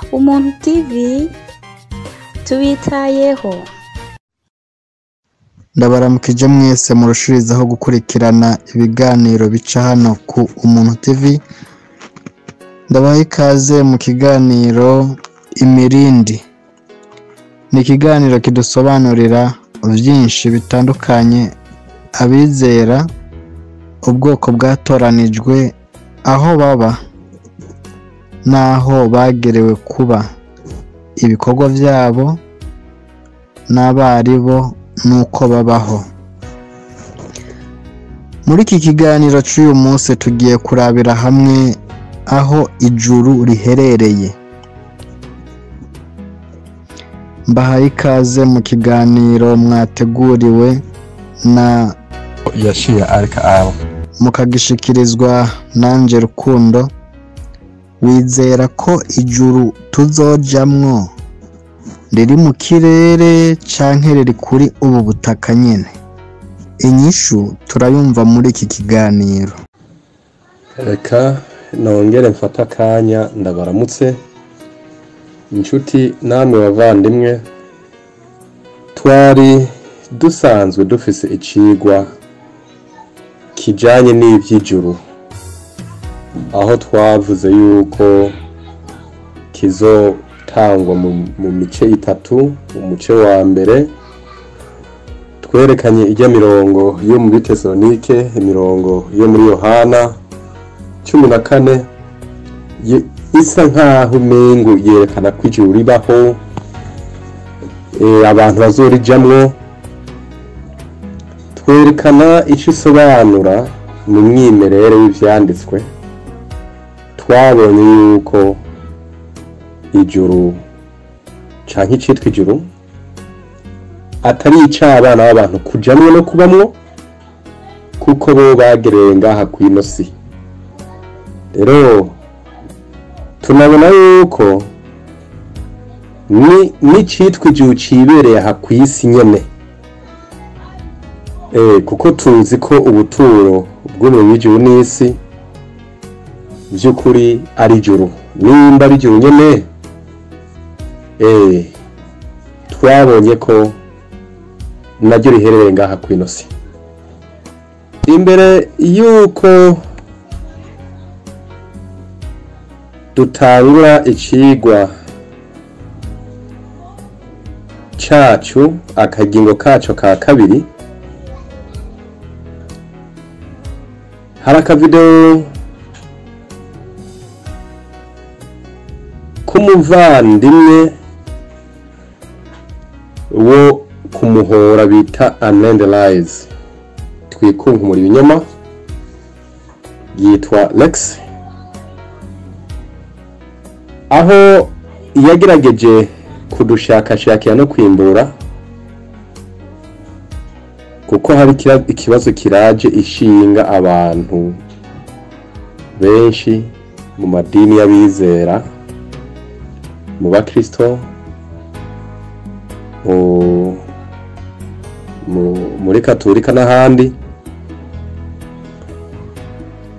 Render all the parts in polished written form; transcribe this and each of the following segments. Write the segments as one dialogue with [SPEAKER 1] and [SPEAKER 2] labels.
[SPEAKER 1] Umuntu TV tubitayeho.
[SPEAKER 2] Ndabaramukije mwese murushirizaho gukurikirana ibiganiro bica hano ku Umuntu TV. Ndabaha ikaze mu kiganiro Imirindi. Ni ikiganiro kidusobanurira byinshi bitandukanye abizera ubwoko bwatoranijwe aho baba n'aho bagerewe kuba, ibikorwa byabo n'abaribo n'uko babaho. Muri iki kiganiro cy'uyu munsi tugiye kurabira hamwe aho ijuru riherereye. Mbahaye ikaze mu kiganiro mwateguriwe na
[SPEAKER 3] Yashiya Alka.
[SPEAKER 2] Mukagishikirizwa nanje Rukundo. Wizera ko ijuru tuzojamwo riri mu kirere canke riri kuri ubu butaka nyene? Inyishu turayumva muri iki kiganiro.
[SPEAKER 3] Reka nongere mfate akanya ndabaramutse inshuti namwe bavandimwe. Twari dusanzwe dufise icigwa kijanye n'ivy'ijuru, aho twavuze yuko kizotangwa mu mice itatu. Umuce wa mbere twerekanye ijya mirongo yo muri Tesalonike, imirongo yo muri Yohana 14, isa nkaho umengo yerekana ko ijuru ribaho, abantu bazorijamwo. Twerekana ico isobanura mu mwimerere w'ivyanditswe. Twabonye yuko ijuru canke icitwa ijuru atari ic'abana b'abantu kujamwo no kubamwo, kuko bo bagerewe ngaha kw'ino si. Rero tunabona yuko n'icitwa ijuru cibereye aha kw'isi nyene, kuko tuzi ko ubuturo bw'umubiri w'ijuru n'isi by'ukuri ari ijuru. Nimba ari ijuru nyene, twabonye ko naryo riherereye ngaha kw'ino si. Imbere yuko dutangura icigwa cacu, akagingo kaco ka kabiri, hari akavideo k'umuvandimwe wo kumuhora bita Unendalize, twikunkumura ibinyoma, yitwa Lex, aho yagerageje kudushakashakira no kwimbura, kuko hari ikibazo kiraje ishinga abantu benshi mu madini y'abizera, mu bakristo, muri katolika n'ahandi,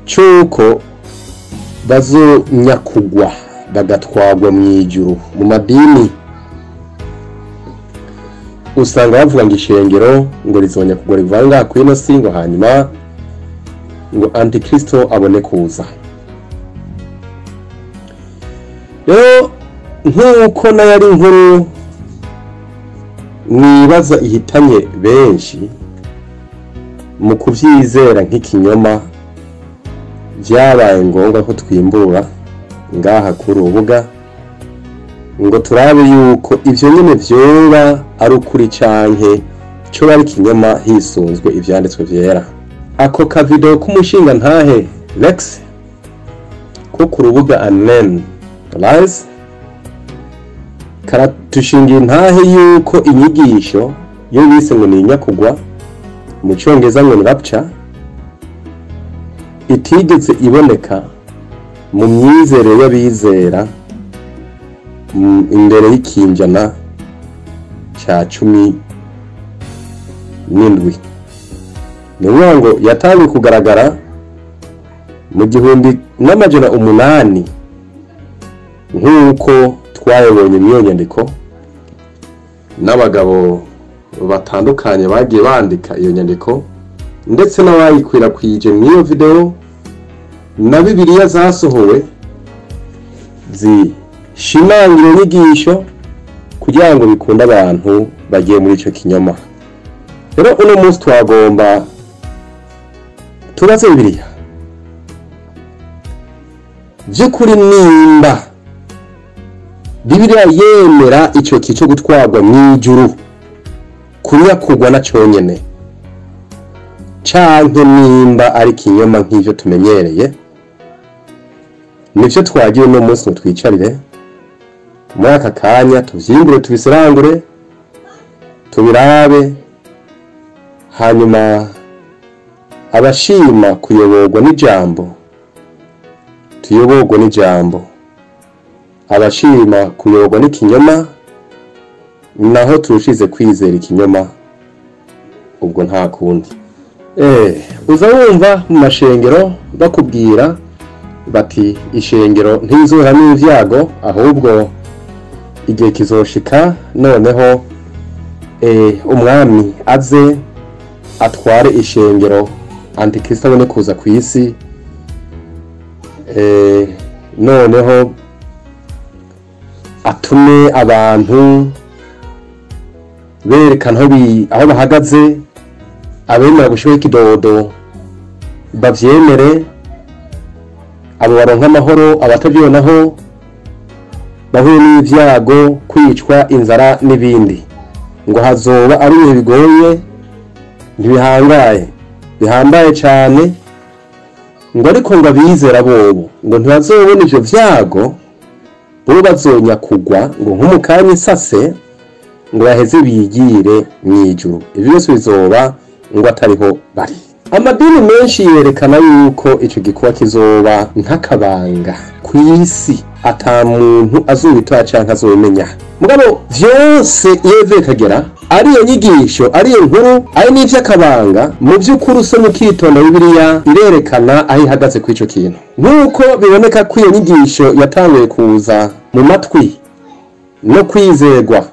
[SPEAKER 3] cyuko bazonyakugwa bagatwagwa mu ijuru. Mu madini usanga bavuga ngo ishengero ngo rizonyakugwa rivanga kw'ino si, ngo hanyuma ngo antikristo abone kuza. Rero nk'uko nayo ari inkuru nibaza ihitanye benshi mu kuvyizera nk'ikinyoma, vyabaye ngombwa ko twimbura ngaha kuri urubuga ngo turabe yuko ivyo nyene vyoba ari ukuri canke co ari ikinyoma hisunzwe ivyanditswe vyera. Ako kavideo k'umushinga ntahe Lex ko ku rubuga Unendalize karatushingiye ntahe yuko inyigisho yo bise ngo ni inyakugwa, mu cyongereza ngo ni rapture, itigeze iboneka mu myizerere y'abizera imbere y'ikinjana ca 17. Ni ukuvuga ngo yatangiye kugaragara mu Nk'uko twayobonye muri nyandiko n'abagabo batandukanye bagiye bandika iyo nyandiko, ndetse n'abayikwirakwije mw'iyo video, na Bibiliya zasohowe zishimangira inyigisho kugira ngo bikunde abantu bagiye muri ico kinyoma. Rero uno munsi twagomba tubaze Bibiliya vy'ukuri nimba Bibiliya yemera ico kico gutwarwa mw'ijuru kunyakugwa na conyene, canke nimba ari kinyoma nk'ivyo tumenyereye. Nivyo twagiye uno munsi ngo twicarire muri aka kanya, tuvyimbure, tubiserangure, tubirabe, hanyuma abashima kuyoborwa n'ijambo tuyoborwe n'ijambo, abashima kuyoborwa n'ikinyoma naho turushize kwizera ikinyoma, ubwo nta kundi. Uza wumva mu mashengero bakubwira bati ishengero ntizohura n'ivyago, ahubwo igihe kizoshika noneho umwami aze atware ishengero, antikristo abone kuza kw'isi, noneho atume abantu berekana aho bahagaze, abemera gushiraho ikidodo bavyemere, abo baronka amahoro, abatavyibonaho bahuye n'ivyago, kwicwa, inzara n'ibindi. Ngo hazoba ari ibihe bigoye, ntibihangaye, bihambaye cane, ngo ariko ngo abizera bobo ngo ntibazobona ivyo vyago, bo bazonyakugwa ngo nk'umukanya isase, ngo baheze bigire mw'ijuru. Ivyo byose bizoba ngo atariho bari. Amadini menshi yerekana yuko ico gikorwa kizoba nk'akabanga kw'isi, ata muntu azobitora canke azobimenya. Mugabo vyose iyo bivuye bikagera, ariyo nyigisho, ariyo nkuru, ari n'ivy'akabanga, mu vy'ukuri usomye ukitonda Bibiliya irerekana aho ihagaze kw'ico kintu. Nk'uko biboneka ko iyo nyigisho yatanguye kuza mu matwi no kwizerwa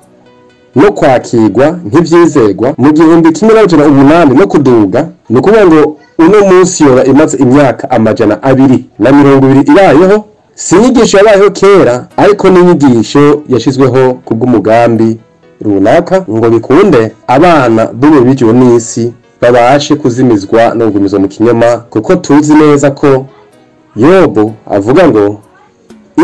[SPEAKER 3] no kwakirwa nk'ivyizerwa mu 1800 no kuduga, ni ukuvuga ngo uno munsi yoba imaze imyaka 220 ibayeho. Si inyigisho yabayeho kera, ariko n'inyigisho yashizweho kubw'umugambi runaka ngo bikunde abana b'ubu b'ijuru n'isi babashe kuzimizwa no kugumizwa mu kinyoma, kuko tuzi neza ko Yobu avuga ngo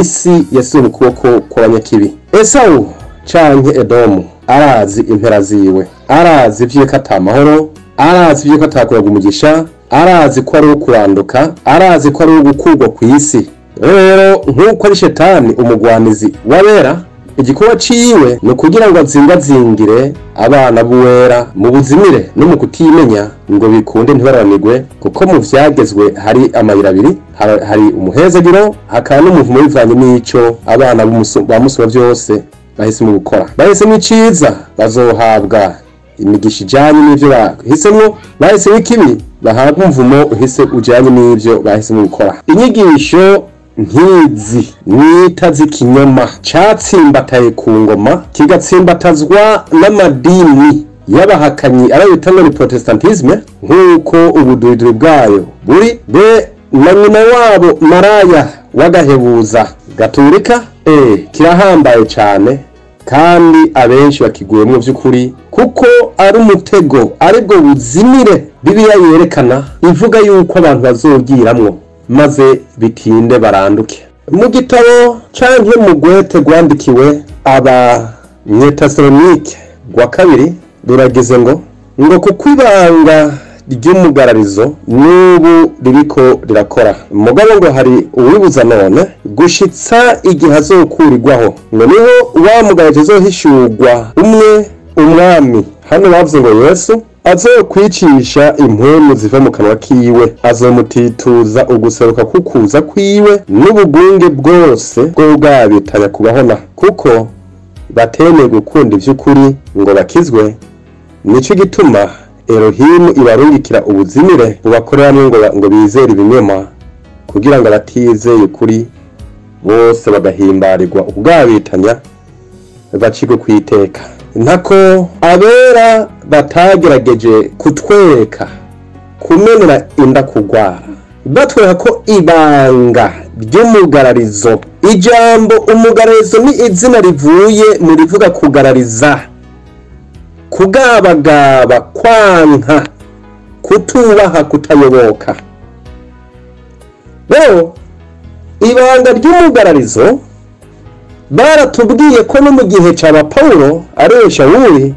[SPEAKER 3] isi yasize mu kuboko kw'abanyakibi. Esawu canke Edomu arazi impera ziwe, arazi ivy'uko ata mahoro, arazi ivy'uko atakuraga umugisha, arazi ko ari ukuranduka, arazi ko ari ugukurwa kw'isi. Rero nk'uko ari shetani umugwanizi w'abera, igikorwa ciwe ni ukugira ngo azingazingire abana b'uwera mu buzimire no mu kutimenya, ngo bikunde ntibaranigwe, kuko mu vyagezwe hari amayira abiri, hari umuhezagiro hakaba n'umuvumo bivanye n'ico abana ba musumba vyose bahisemo gukora. Bahisemo iciza bazohabwa imigisha ijanye n'ivyo bahisemwo, bahisemo ikibi bahabwa umuvumo uhise ujanye n'ivyo bahisemo gukora. Inyigisho nkizi nita z'ikinyoma catsimbataye ku ngoma, kigatsimbatazwa n'amadini y'abahakanyi arayita ngo ni protestantisme, nk'uko ubuduriduri bwayo buri be na nyina wabo maraya w'agahebuza gaturika. Kirahambaye cane kandi abenshi bakiguyemwo vy'ukuri, kuko ari umutego, aribwo buzimire Bibiliya yerekana ivuga yuko abantu bazogiramwo maze bitinde baranduke. Mu gitabo canke mu gwete rwandikiwe Abanyetesalonike rwa kabiri ruragize ngo kuko ibanga ry'umugararizo n'ubu ririko rirakora, mugabo ngo hari uwibuza none gushitsa igihe azokurirwaho, ngo niho wa mugararizo uzohishurwa umwe umwami. Hano bavuze ngo Yesu azokwicisha impwemu ziva mu kanwa kiwe, azomutituza uguseruka kukuza kwiwe n'ubugunge bwose bwo bwabitanya kubahona, kuko batemeye gukunda ivy'ukuri ngo bakizwe. Nico gituma Elohimu ibarungikira ubuzimire bubakoreramwo ngo bizere ibinyoma, kugira ngo abatizeye ukuri Bose bagahimbarirwa ukugabitanya bacigwe kwiteka. Ntako abera batagerageje kutwereka kumenera inda kugwara, batwereka ko ibanga ry'umugararizo. Ijambo umugararizo ni izina rivuye mu rivuga kugarariza, kugabagaba, kwanka, kutubaha, kutayoboka. Rero ibanga ry'umugararizo baratubwiye ko no mu gihe cya Pawulo ariwe Shawuli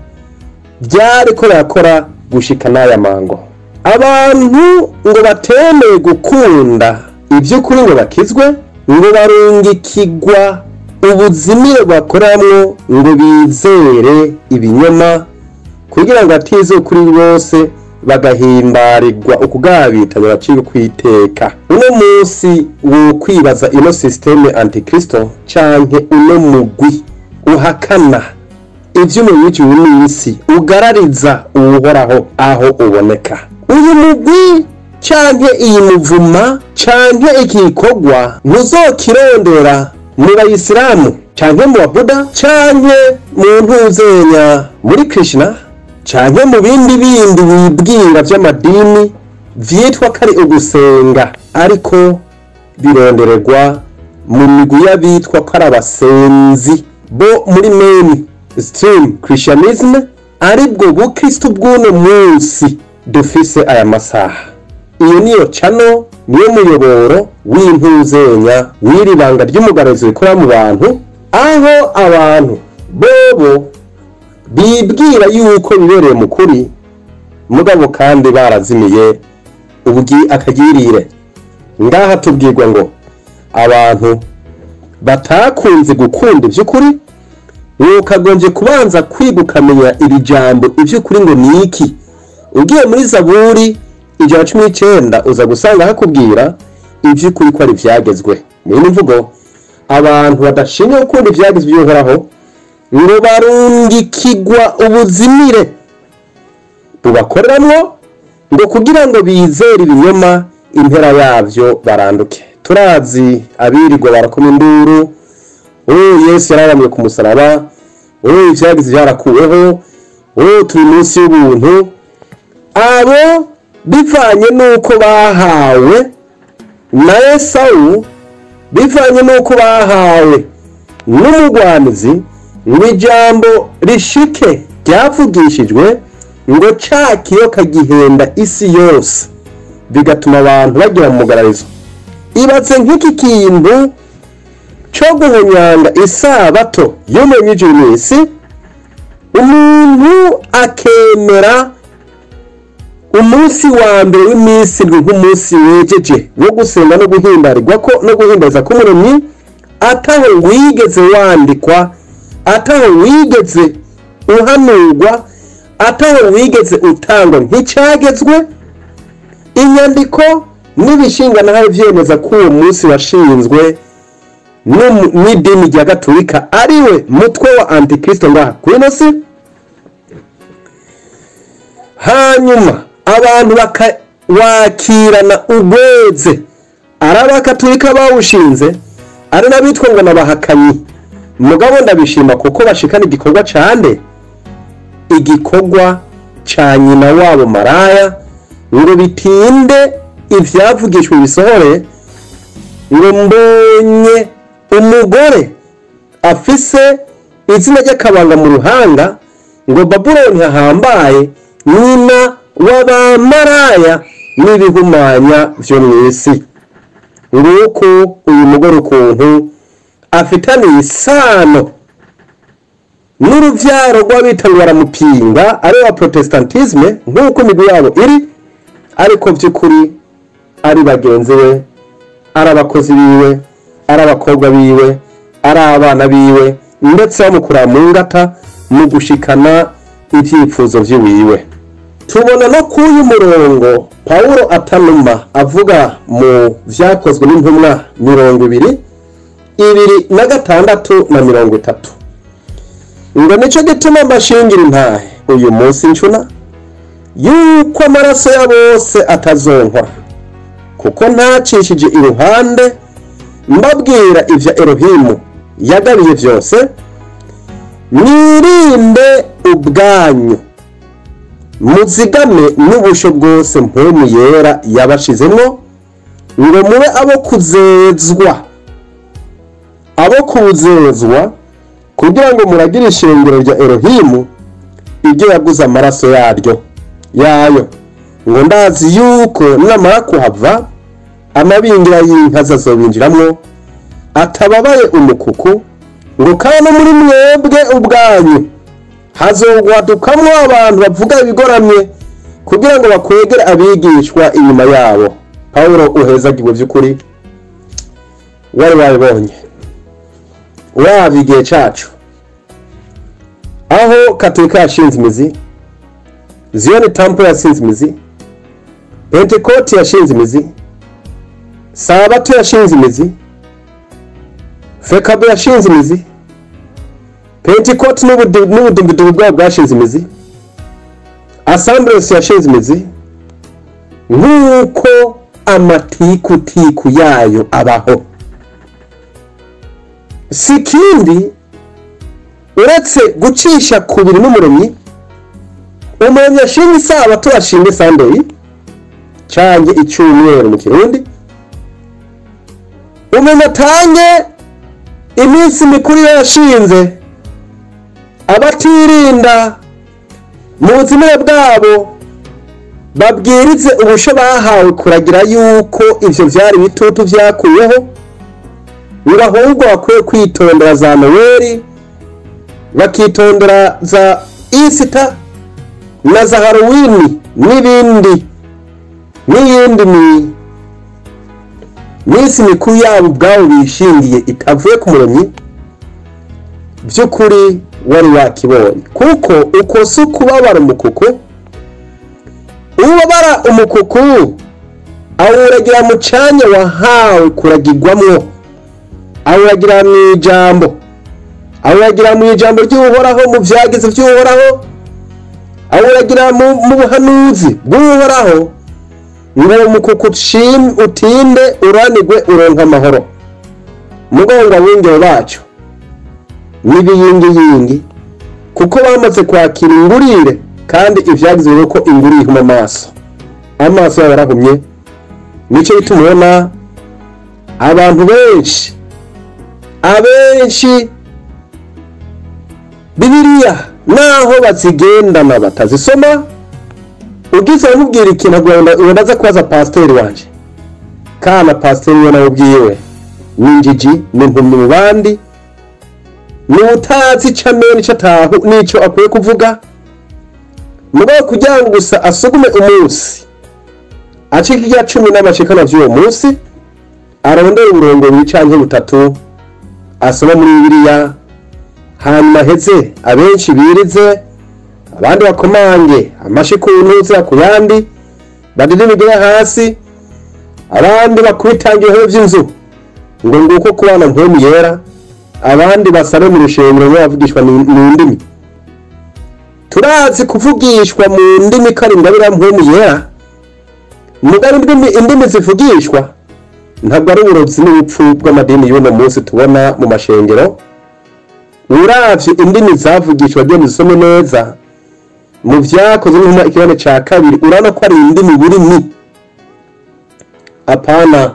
[SPEAKER 3] byari ko yakora gushika n'aya mango. Abantu ngo batemeye gukunda iby'ukuri ngo bakizwe, ngo barungikigwa ubuzimire bakoramwo ngo bizere ibinyoma, kugira ngo atize kuri bose bagahimbarirwa ukugabitanya bacike kwiteka. Uno munsi wo kwibaza ino systeme antikristo canke uno mugwi uhakana ivy'umubiri w'isi ugarariza uhoraho aho uboneka. Uyu mugwi canke iyi muvuma canke ikikorwa ntuzokirondera mu bayisilamu canke mu babuda canke mu ntuzenya muri Krishna canke mu bindi bindi wibwira vy'amadini vyitwa kari ugusenga, ariko birondererwa mu migwi y'abitwa ko ari abasenzi bo muri main stream Christianism, aribwo bukristo bw'uno munsi dufise aya masaha. Iyo niyo cano, niyo muyoboro w'intuzenya w'iri banga ry'umugararizo rikora mu bantu, aho abantu bobo bibwira yuko bibereye mu kuri, mugabo kandi barazimiye ubwi akagirire. Ngaha tubwirwa ngo abantu batakunze gukunda iby'ukuri, ukagombye kubanza kwiga ukamenya iri jambo iby'ukuri ngo ni iki. Ugiye muri Zaburi 119 uza gusanga hakubwira iby'ukuri ko ari ibyagezwe. Mu yindi mvugo, abantu badashimye gukunda ibyagezwe by'Uhoraho ngo barungikigwa ubuzimire bubakoreramwo, ngo kugira ngo bizere ibinyoma impera yavyo baranduke. Turazi abirirwa barakoma induru, Yesu yararamye ku musaraba, ivyagezwe byarakuweho, turi munsi y'ubuntu. Abo bivanye nuko bahawe na Esawu, bivanye nuko bahawe n'umugwanizi, ngo ijambo rishike ryavugishijwe ngo ca kiyoka gihenda isi yose, bigatuma abantu bagira mu mugararizo. Ibatse nk'iki kintu cyo guhonyanga isabato yo mu isi, umuntu akemera umunsi wa mbere w'iminsi indwi nk'umunsi wejeje wo gusenga no guhimbarirwa ko no guhimbaza k'umuremyi, ataho wigeze wandikwa, ataho wigeze uhanurwa, ataho wigeze utangwa nk'icyagezwe. Inyandiko n'ibishinganahaye vyemeza ko uwo munsi washinzwe n'idini rya Gatolika, ariwe mutwe wa antikristo ngaha kw'ino si. Hanyuma abantu bakawakirana ubweze, ari abakatolika bawushinze, ari n'abitwa ngo n'abahakanyi. Mugabo ndabishima kuko bashikana igikorwa cande, igikorwa ca nyina wabo maraya, ngo bitinde ivyavugishwe bisohore. Ngo mbonye umugore afise izina ry'akabanga mu ruhanga, ngo Babuloni hahambaye, nyina w'abamaraya n'ibihumanya vyo mw'isi. Nguko uyu mugore ukuntu afitaniye isano n'uruvyaro rw'abita ngo baramupinga, ari wa protestantisme nk'uko imigwi yabo iri, ariko vy'ukuri ari bagenzi be, ari abakozi biwe, ari abakobwa biwe, ari abana biwe, ndetse bamukura mu ngata mu gushikana ivyifuzo vyiwiwe. Tubona no k'uyu murongo Pawulo atanuma avuga mu vyakozwe n'intumwa 20 26 na 30, ngo nico gituma mbashingira intahe uyu munsi ncuna yuko amaraso ya bose atazonkwa, kuko ntacishije iruhande Mbabwira ivya Elohimu yagabiye vyose, mwirinde ubwanyu, muzigame n'ubusho bwose Mpwemu Yera yabashizemwo, ngo mube abo kuzezwa, abo kuzezwa kugira ngo muragire ishengero rya Elohimu ibyo yaguze amaraso yaryo yayo. Ngo ndazi yuko namara kuhava amabingira y'inka azobinjiramwo atababaye umukuku, ngo kandi muri mwebwe ubwanyu hazogwadukamwo abantu bavuga ibigoramye kugira ngo bakwegere abigishwa inyuma yabo. Pawulo uhezagiwe by'ukuri, wari wabibonye waba igihe cacu aho Katolika yashinze imizi, Zion Temple yashinze imizi, Pentecote yashinze imizi, Sabato yashinze imizi, Fekabo yashinze imizi, Pentecote n'ubudumbidubi bwabo bwashinze imizi, Assemblies yashinze imizi, nk'uko amatikutiku yayo abaho. Si kindi uretse gucisha kubiri n'umuremyi. Umuremyi ashinga isabato, ashinga Sunday canke icyumweru mu Kirundi, umuntu atange iminsi mikuru yashinze, abatirinda mu buzima bwabo babwirize ubusho bahawe kuragira yuko ivyo vyari bitutu vyakuyeho, ngo ahubwo bakwiye kwitondera za Noheli, bakitondera za Easter na za Halloween n'ibindi n'iyindi ni minsi mikuru yabo ubwabo bishingiye itavuye ku muremyi. By'ukuri wari wakibonye, kuko uko si ukubabara umukuku. Ubabara umukuku awuragira mu canya wahawe kuragirwamwo, awuragira mu ijambo, awuragira mu ijambo ry'Uhoraho, mu vyagize vy'Uhoraho, awuragira mu buhanuzi bw'Uhoraho, ngo umukuku utinde uranigwe uronka amahoro. Mugongo abungere bacu n'ibiyingiyingi, kuko bamaze kwakira ingurire, kandi ivyagize ko ingurire ihuma amaso, amaso yabo arahumye. Nico bituma ubona abantu benshi abenshi Bibiliya naho bazigendana batazisoma. Ugize amubwira ikintu ngo kubaza pasiteri wanje, kana pasiteri we nawe ubwiwe n'injiji n'impumyi mu bandi, n'utazi ico amenya n'ico atahu n'ico akwiye kuvuga, mugabo kugira ngo gusa asugume umunsi acike irya 10 n'amashikana vy'uwo munsi, arondera uburongo bubiri canke butatu asoma muri Bibiliya, hanyuma aheze abenshi birize, abandi bakomange amashi ku ntuza ku yandi, badire imigera hasi, abandi bakwitangira ihoro vy'inzu ngo nguko kubana Mpwemu Yera, abandi basabe mu rushengero ngo bavugishwa mu ndimi. Turazi kuvugishwa mu ndimi ko ari ingabire ya Mpwemu Yera, mugabo indimi zivugishwa ntabwo ari uburozi n'ubupfu bw'amadini y'uno munsi tubona mu mashengero. Uravye indimi zavugishwa ryo muzisome neza mu vyakozwe n'intumwa ikigabane ca 2, urabona ko ari indimi burimi, apana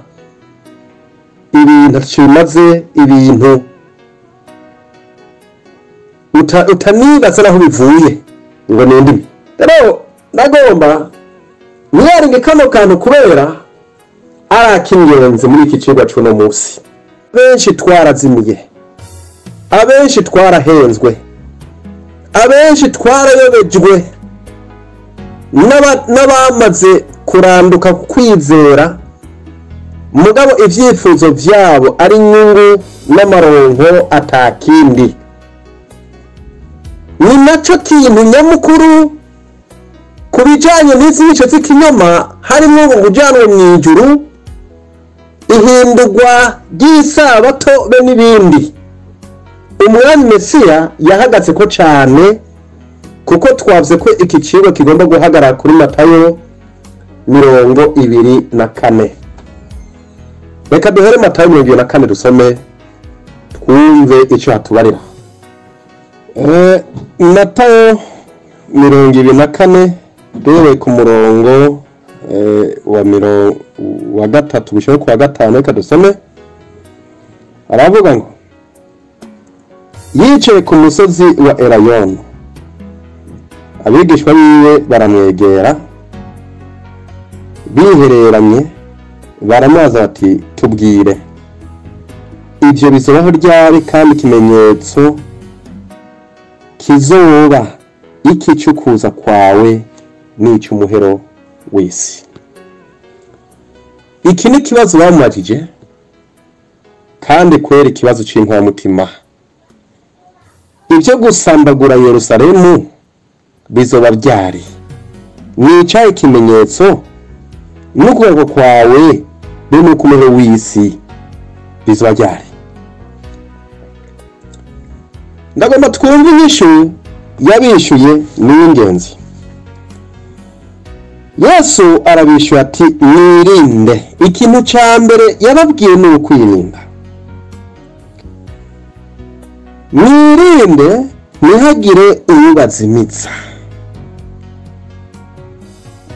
[SPEAKER 3] ibintu bimaze ibintu utanibaza naho bivuye ngo ni indimi. Rero ndagomba mwiyaringe kano kantu kubera ari ak'ingenzi muri iki cigwa c'uno munsi. Benshi twarazimiye, abenshi twarahenzwe, abenshi twarayobejwe n'abamaze kuranduka kwizera, mugabo ivyifuzo vyabo ari inyungu n'amaronko atakindi. Ni naco kintu nyamukuru ku bijanye n'izi nyigisho z'ikinyoma, harimwo ngo kujanwa mw'ijuru, ihindurwa ry'isabato be n'ibindi. Umwami Mesiya yahagaze ko cane, kuko twavuze ko iki cigwa kigomba guhagarara kuri Matayo 24. Reka duhere Matayo 24 dusome twumve icyo hatubarira. Matayo 24 duhereye ku murongo wa 3 gushika ku wa 5, reka dusome. Aravuga ngo yicaye ku musozi wa Elayono, abigishwa biwe baramwegera bihereranye, baramubaza bati tubwire ibyo bizobaho ryari, kandi ikimenyetso kizoba iki cy'ukuza kwawe n'icy'umuhero w'isi. Iki ni ikibazo bamubajije, kandi kwera ikibazo c'inkoramutima. Ibyo gusambagura Yerusalemu bizoba ryari? Ni icahe ikimenyetso n'ukuboko kwawe be n'ukumuhero w'isi bizoba ryari? Ndagomba twumve inyishu yabishuye n'ingenzi. Yesu arabishyura ati mwirinde. Ikintu ca mbere yababwiye ni ukwirinda. Mwirinde ntihagire uwubazimitsa.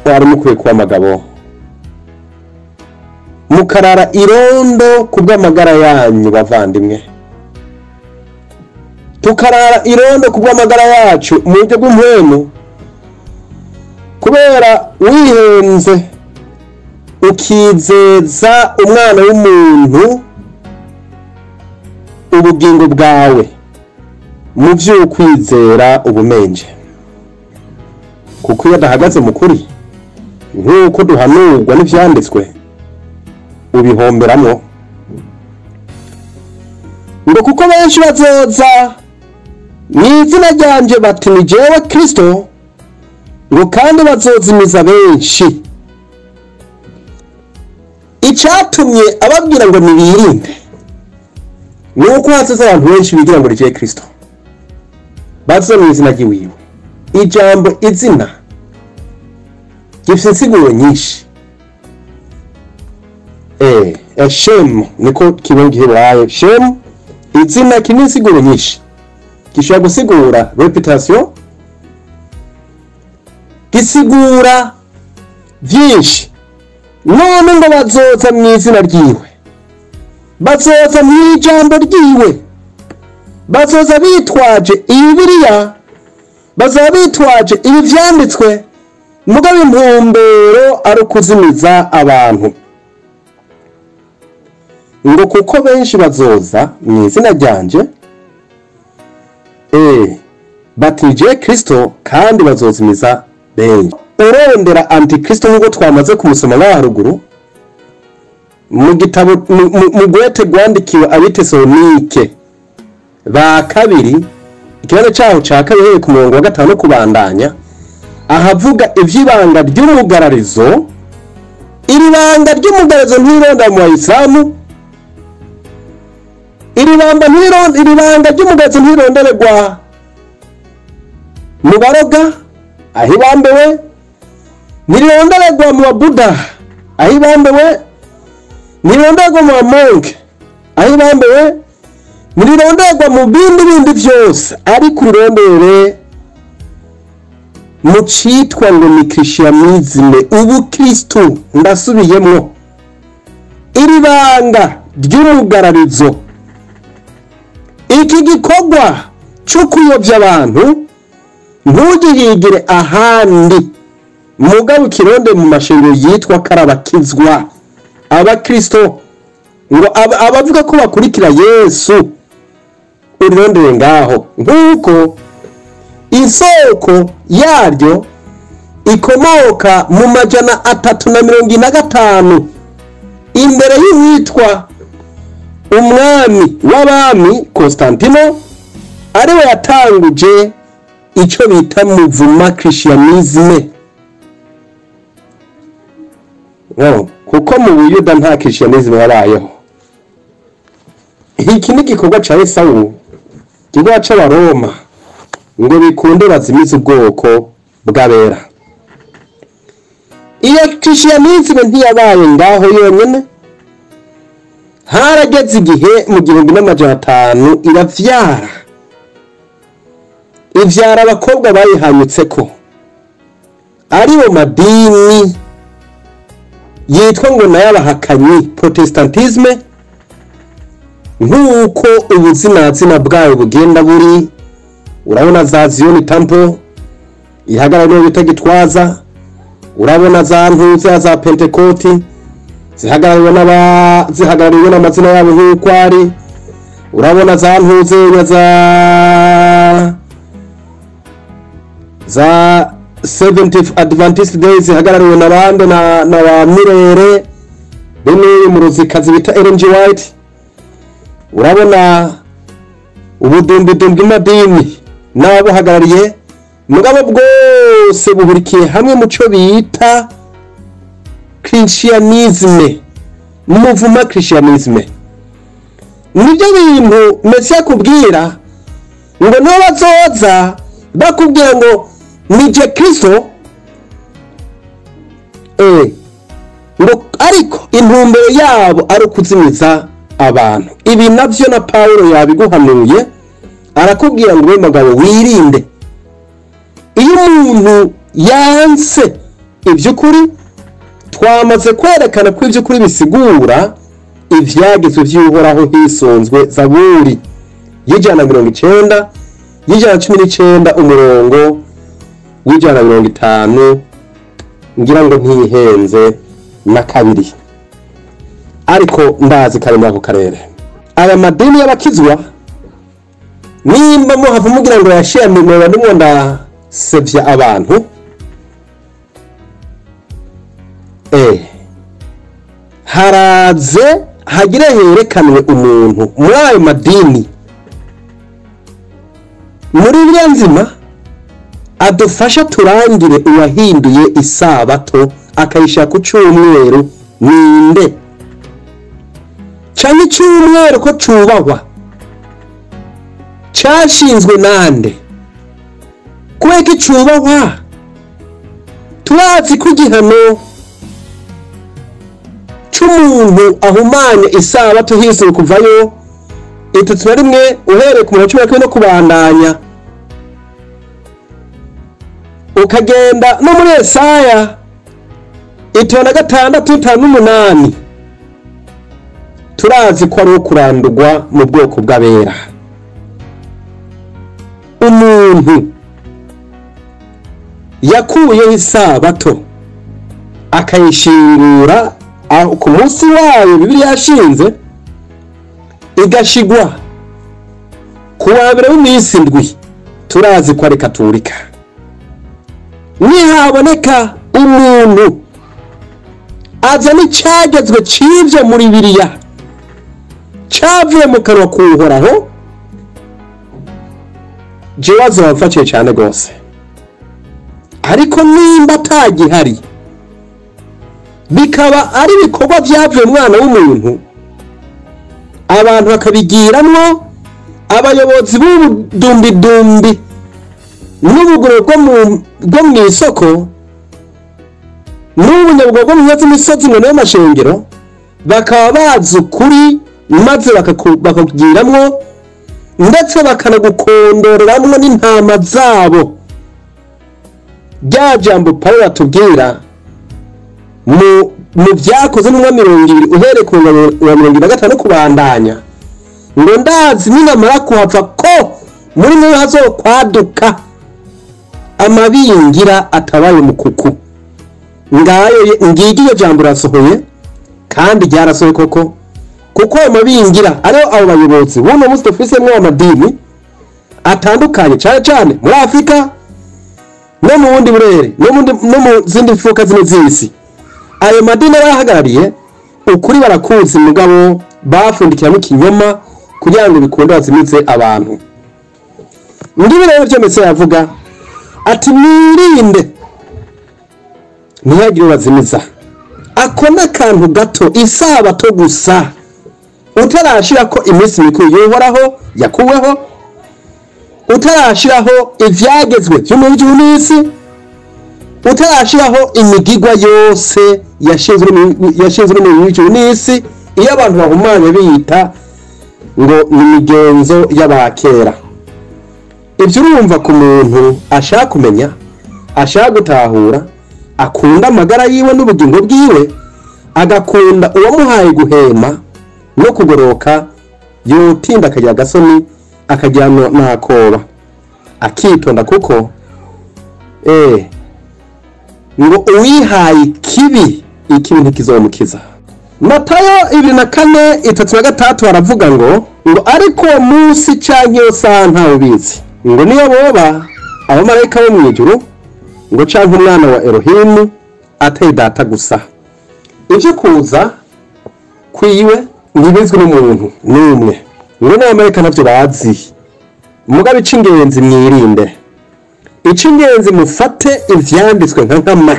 [SPEAKER 3] Wari mukwiye kuba abagabo, mukarara irondo kubw'amagara yanyu bavandimwe, tukarara irondo kubw'amagara yacu mu buryo bw'impwemu, kubera wihenze ukizeza umwana w'umuntu ubugingo bwawe mu vy'ukwizera ubumenje, kuko iyo adahagaze mu kuri nk'uko duhanurwa n'ivyanditswe ubihomberamwo. Ngo kuko benshi bazoza mw'izina ryanje bati ni jewe Kristo, ngo kandi bazozimiza benshi. Icatumye ababwira ngo nibirinde nuko hazoza abantu benshi bigira ngo ni jewe Kristo, bazoza mw'izina ryiwiwe. Ijambo izina gifite insiguro nyinshi. Shem niko kiba giheburayo. Shem izina kine insiguro nyinshi, gishobora gusigura reputation, gisigura vyinshi. None ngo bazoza mw'izina ryiwe, bazoza mw'ijambo ryiwe, bazoza bitwaje Bibiliya, bazoza bitwaje ibi vyanditswe, mugabo intumbero ari ukuzimiza abantu. Ngo kuko benshi bazoza mw'izina ryanje bati je Kristo, kandi bazozimiza benshi. Urondera antikristo nk'uko twamaze kumusoma ngaha haruguru mu gitabo mu gwete rwandikiwe abitesalonike ba kabiri, ikibazo cyaho ca kabiri ku murongo wa 5 kubandanya, ahavuga ivy'ibanga ry'umugararizo. Iri banga ry'umugararizo ntironda mu bayisilamu, iri banga ry'umugararizo ntirondererwa mu baroga aho ibambewe, ntirondererwa mu babuda aho ibambewe, ntirondererwa mu bamonke aho ibambewe, ntirondererwa mu bindi bindi vyose, ariko urondere mu citwa ngo ni Christianisme, ubukristo. Ndasubiyemwo, iri banga ry'umugararizo, iki gikorwa cyo kuyobya abantu ntugihigire ahandi, mugabo kironde mu mashengero yitwa karabakizwa abakristo, ngo abavuga ko bakurikira Yesu, urirondere ngaho, nk'uko isoko yaryo ikomoka mu 345 imbere y'uwitwa umwami w'abami Constantino, ariwe yatanguje ico bita muvuma Christianisme. Kuko mu Buyuda nta Christianisme yabayeho. Iki ni igikorwa ca Esawu, igikorwa c'Abaroma, ngo bikunde bazimize ubwoko bw'abera. Iyo Christianisme ntiyabaye ngaho yonyene, Harageze igihe mu 1500 iravyara, ivyara abakobwa bayihanyutseko, aribo madini yitwa ngo nayabahakanyi Protestantisme, nk'uko ubuzinazina bwayo bugenda buri. Urabona za Zion Temple ihagarariwe bita Gitwaza, urabona za ntuza za Pentekoti zihagarariwe n'amazina yabo nk'uko ari, urabona za ntuze za Seventh Adventist Days zihagarariwe na bande na ba Mirere bene muruzikazi bita Ellen G. White. Urabona ubudumbidumbi bw'amadini n'ababuhagarariye, mugabo bwose buhurikiye hamwe mu cyo bita Christianisme, muvuma Christianisme. Nibyo bintu Mesiya akubwira ngo nibo bazoza bakubwira ngo nije Kristo, ngo ariko intumbero yabo ari ukuzimiza abantu. Ibi navyo na Paulo yabiguhanuye, arakubwira ngo we mugabo wirinde. Iyo umuntu yanse ivy'ukuri, twamaze kwerekana ko ivy'ukuri bisigura ivyagezwe vy'Uhoraho hisunzwe Zaburi y'190 y'119 umurongo w'150, ngira ngo ntihenze na kabiri, ariko ndazi kare muri ako karere. Aya madini y'abakizwa nimba muhava mugira ngo yashiyamimwe ndimo ndasevya abantu, haraze hagire herekanwe umuntu muri ayo madini muri biriya nzima adufasha turangire uwahinduye isabato akayishaka ku cyumweru ninde, cyane icyumweru ko cubahwa cyashinzwe nande, kubera ko icubahwa turazi ko igihano c'umuntu ahumanya isabato hise kuvayo 31 uhereye ku murongo wa 11 no kubandanya, ukagenda no muri Yesaya 56 5-8, turazi ko ari kurandurwa mu bwoko bw'abera. Umuntu yakuyeho isabato akayishingura ku munsi wayo Bibiliya yashinze, igashigwa ku wa mbere w'iminsi ndwi, turazi ko ari Katolika. Nihaboneka umuntu azana icyagezwe cy'ibyo muri Bibiliya cyavuye mu kanwa k'Uhoraho, jewe azobamfashe cyane rwose. Ariko nimba atagihari, bikaba ari ibikorwa byavuye mwana w'umuntu, abantu bakabigiramwo, abayobozi b'ubudumbidumbi n'ubugoro bwo mu isoko n'ubunyabwo bwo mu misozi ngo n'amashengero, bakaba bazi ukuri maze bakakugiramwo, ndetse bakanagukondoreramwo n'intama zabo. Rya jambo Pawulo atubwira mu byakoze n'umwa 20 uhereye ku wa 25 kubandanya, ngo ndazi ninamara kuhava ko muri mwe hazokwaduka amabingira atabaye umukuku. Ngayo ngigi iyo jambo rasohoye, kandi ryarasohoye koko, kuko ayo mabingira ariyo abo bayobozi buno munsi dufisemwo amadini atandukanye, cyane cyane muri Afrika no mu bundi burere no mu zindi mfuka zine z'isi. Ayo madini bahagarariye ukuri barakuzi, mugabo bafundikiramo ikinyoma kugira ngo bikunde bazimize abantu. Ngibi rero byo Mesiya yavuga ati mwirinde ntihagire ubazimiza. Ako n'akantu gato, isabato gusa, utarashira ko iminsi mikuru y'Uhoraho yakuweho, utarashiraho ivyagezwe vy'umubiri w'isi, utarashiraho imigigwa yose yashinzwe n'umubiri w'isi Iyo abantu bahumanye biyita ngo ni imigenzo y'abakera. Ibyo urumva ku muntu ashaka kumenya, ashaka gutahura, akunda amagara yiwe n'ubugingo bwiwe, agakunda uwamuhaye guhema no kugoroka, yotinda akagira agasoni, akagira n'akoba, akitonda, kuko ngo uwihaye ikibi, ikibi ntikizomukiza. Matayo 24:36 haravuga ngo ariko uwo munsi canke iyo saha ntawe ubizi, ngo niyo boba abamarayika bo mw'ijuru, ngo canke umwana wa Elohimu ateye data gusa. Ivyo kuza kwiwe ntibizwi n'umuntu n'umwe, ngo n'abamarayika ntavyo bazi. Mugabe ic'ingenzi mwirinde, ic'ingenzi mufate ivyanditswe nka nkama,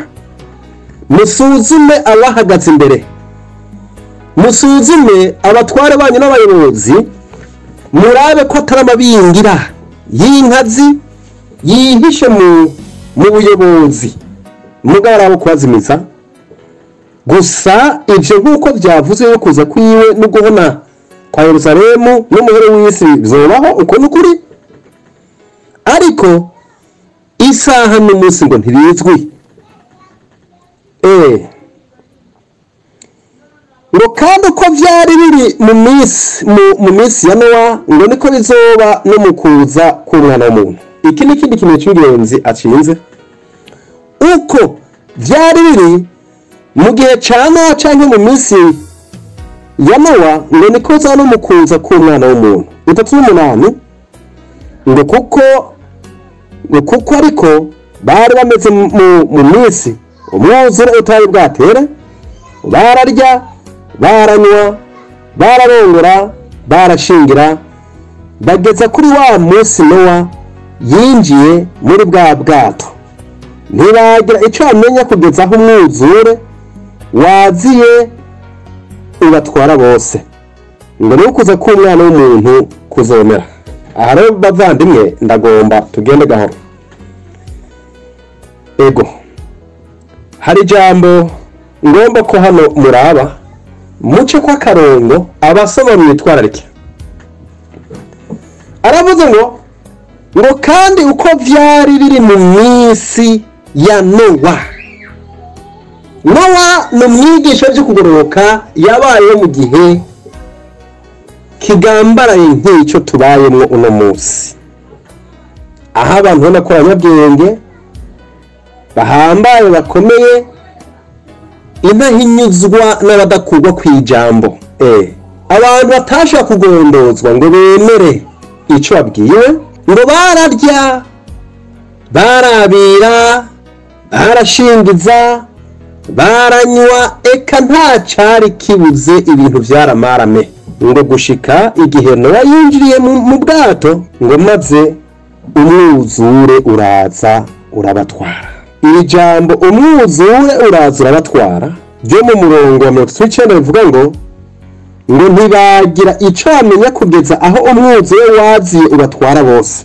[SPEAKER 3] musuzume abahagaze imbere, musuzume abatware banyu n'abayobozi, murabe ko atari amabingira y'inkazi yihishe mu buyobozi, mugabo arabo kubazimiza gusa. Ivyo nk'uko vyavuze yo kuza kwiwe no guhona kwa Yerusalemu n'umuhero w'isi bizobaho, uko n'ukuri, ariko isaha n'umunsi ngo ntibizwi. Ngo kandi uko vyari biri mu minsi ya Nowa, ngo niko bizoba no mu kuza k'umwana w'umuntu. Iki ni ikindi kintu c'ingenzi acinze. Uko vyari biri mu gihe ca Nowa canke mu minsi ya Nowa, ngo niko bizoba no mu kuza k'umwana w'umuntu. 38 ngo kuko ariko bari bameze mu minsi umwuzure utari bwatere, bararya, baranywa, bararongora, barashingira, bageza kuri wa munsi Nowa yinjiye muri bwa bwato, ntibagira icyo bamenya kugeza aho umwuzure waziye ubatwara bose. Ngo ni ukuza k'umwana w'umuntu kuzomera. Aha rero bavandimwe, ndagomba tugende gahoro. Ego, hari ijambo ngomba ko hano muraba muce kwa karongo, abasoma mwitwararike. Aravuze ngo kandi uko vyari biri mu minsi ya Nowa. Nowa ni umwigisha w'ivyo kugororoka, yabayeho mu gihe kigambaraye nk'icyo tubayemwo uno munsi, aho abantu ubona ko abanyabwenge bahambaye bakomeye, intahinyuzwa n'abadakurwa kw'ijambo, abantu batashobora kugondozwa ngo bemere ico babwiwe, ngo bararya, barabira, barashingiza, baranywa, eka nta cari kibuze, ibintu vyaramarame, ngo gushika igihe Nowa yinjiriye mu bwato, ngo maze umwuzure uraza urabatwara. Iri jambo umwuzure uraza urabatwara ryo mu murongo wa 39 rivuga ngo ntibagira ico bamenya kugeza aho umwuzure waziye ubatwara bose,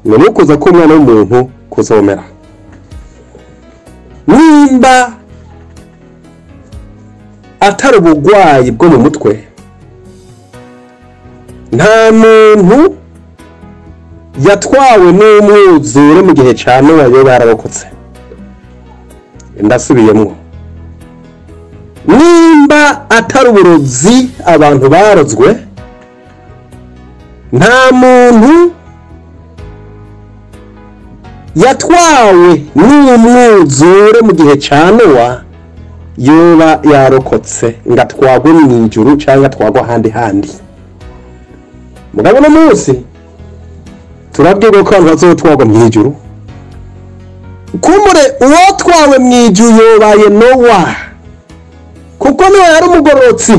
[SPEAKER 3] ngo nukuza k'umwana w'umuntu kuzomera. Nimba atari ubugwayi bwo mu mutwe, nta muntu yatwawe n'umwuzure mu gihe ca Nowa yoba yararokotse. Ndasubiyemwo, nimba atari uburozi abantu barozwe, nta muntu yatwawe n'umwuzure mu gihe ca Nowa yoba yarokotse ngo atwagwe mw'ijuru canke atwagwe ahandi handi. Mugabo uno munsi turabwirwa ko abantu bazotwagwa mw'ijuru. Kumure uwotwawe mw'ijuru yobaye Nowa, kuko Nowa yari umugororotsi,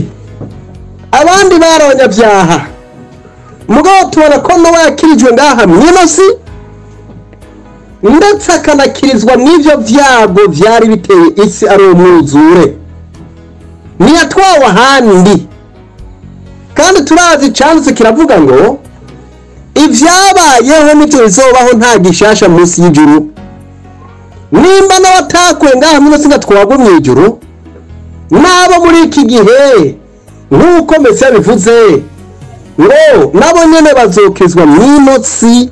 [SPEAKER 3] abandi bari abanyabyaha. Mugabo tubona ko Nowa yakirijwe ngaha mw'ino si, ndetse akanakirizwa n'ivyo vyago vyari biteye isi ari umwuzure, ntiyatwawe ahandi. Kandi turazi icanditse kiravuga ngo ivyabayeho nivyo bizobaho, nta gishasha munsi y'ijuru. Nimba n'abatakuwe ngaha mw'ino si ngo atwagwe mw'ijuru, n'abo muri iki gihe Nk'uko Mesiya bivuze ngo nabo nyene bazokizwa mw'inotsi.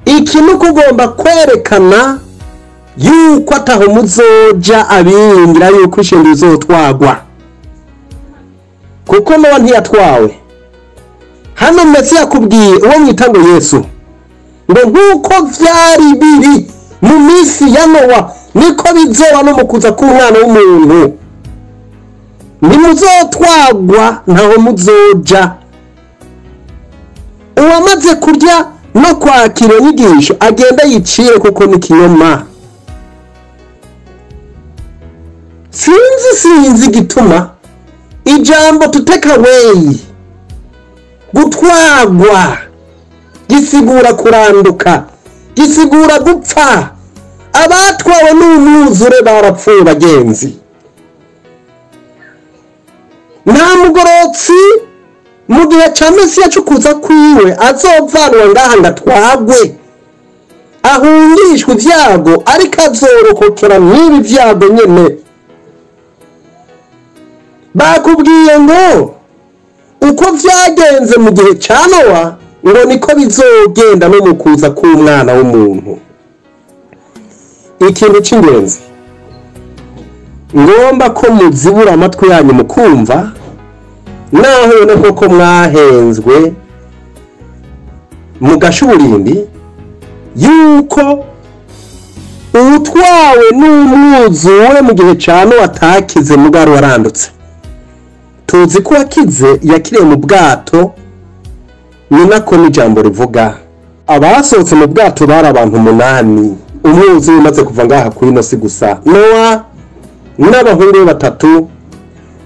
[SPEAKER 3] Iki ni ukugomba kwerekana yuko ataho muzoja abiringira yuko ishengero izotwagwa, kuko Nowa ntiyatwawe. Hano Mesiya yakubwiye uwo mwita ngo Yesu, ngo nk'uko vyari biri mu minsi ya Nowa niko bizoba no mu kuza k'umwana w'umuntu. Ntimuzotwagwa, ntaho muzoja. Uwamaze kurya no kwakira inyigisho agenda yicire, kuko ni kinyoma. Sinzi igituma ijambo to take away, gutwagwa, gisigura kuranduka, gisigura gupfa. Abatwawe n'umwuzure barapfuye bagenzi. Nta mugorotsi mu gihe ca Mesiya co kuza kwiwe azovanwa ngaha ngo atwagwe, ahungishwe ivyago, ariko azorokokera mw'ibi vyago nyene. Bakubwiye ngo uko vyagenze mu gihe ca Nowa ngo niko bizogenda no mu kuza k'umwana w'umuntu. Ikintu c'ingenzi ngomba ko muzibura amatwi yanyu mukumva, naho ubona koko mwahenzwe mugasha uburimbi, yuko uwutwawe n'umwuzure mu gihe ca Nowa atakize mugabo warandutse. Tuzi ko wakize yakiriye mu bwato, ni nako n'ijambo rivuga. Abasohotse mu bwato bari abantu 8, umwuzure umaze kuva ngaha kuri ino si gusa. Nowa n'abahungu be 3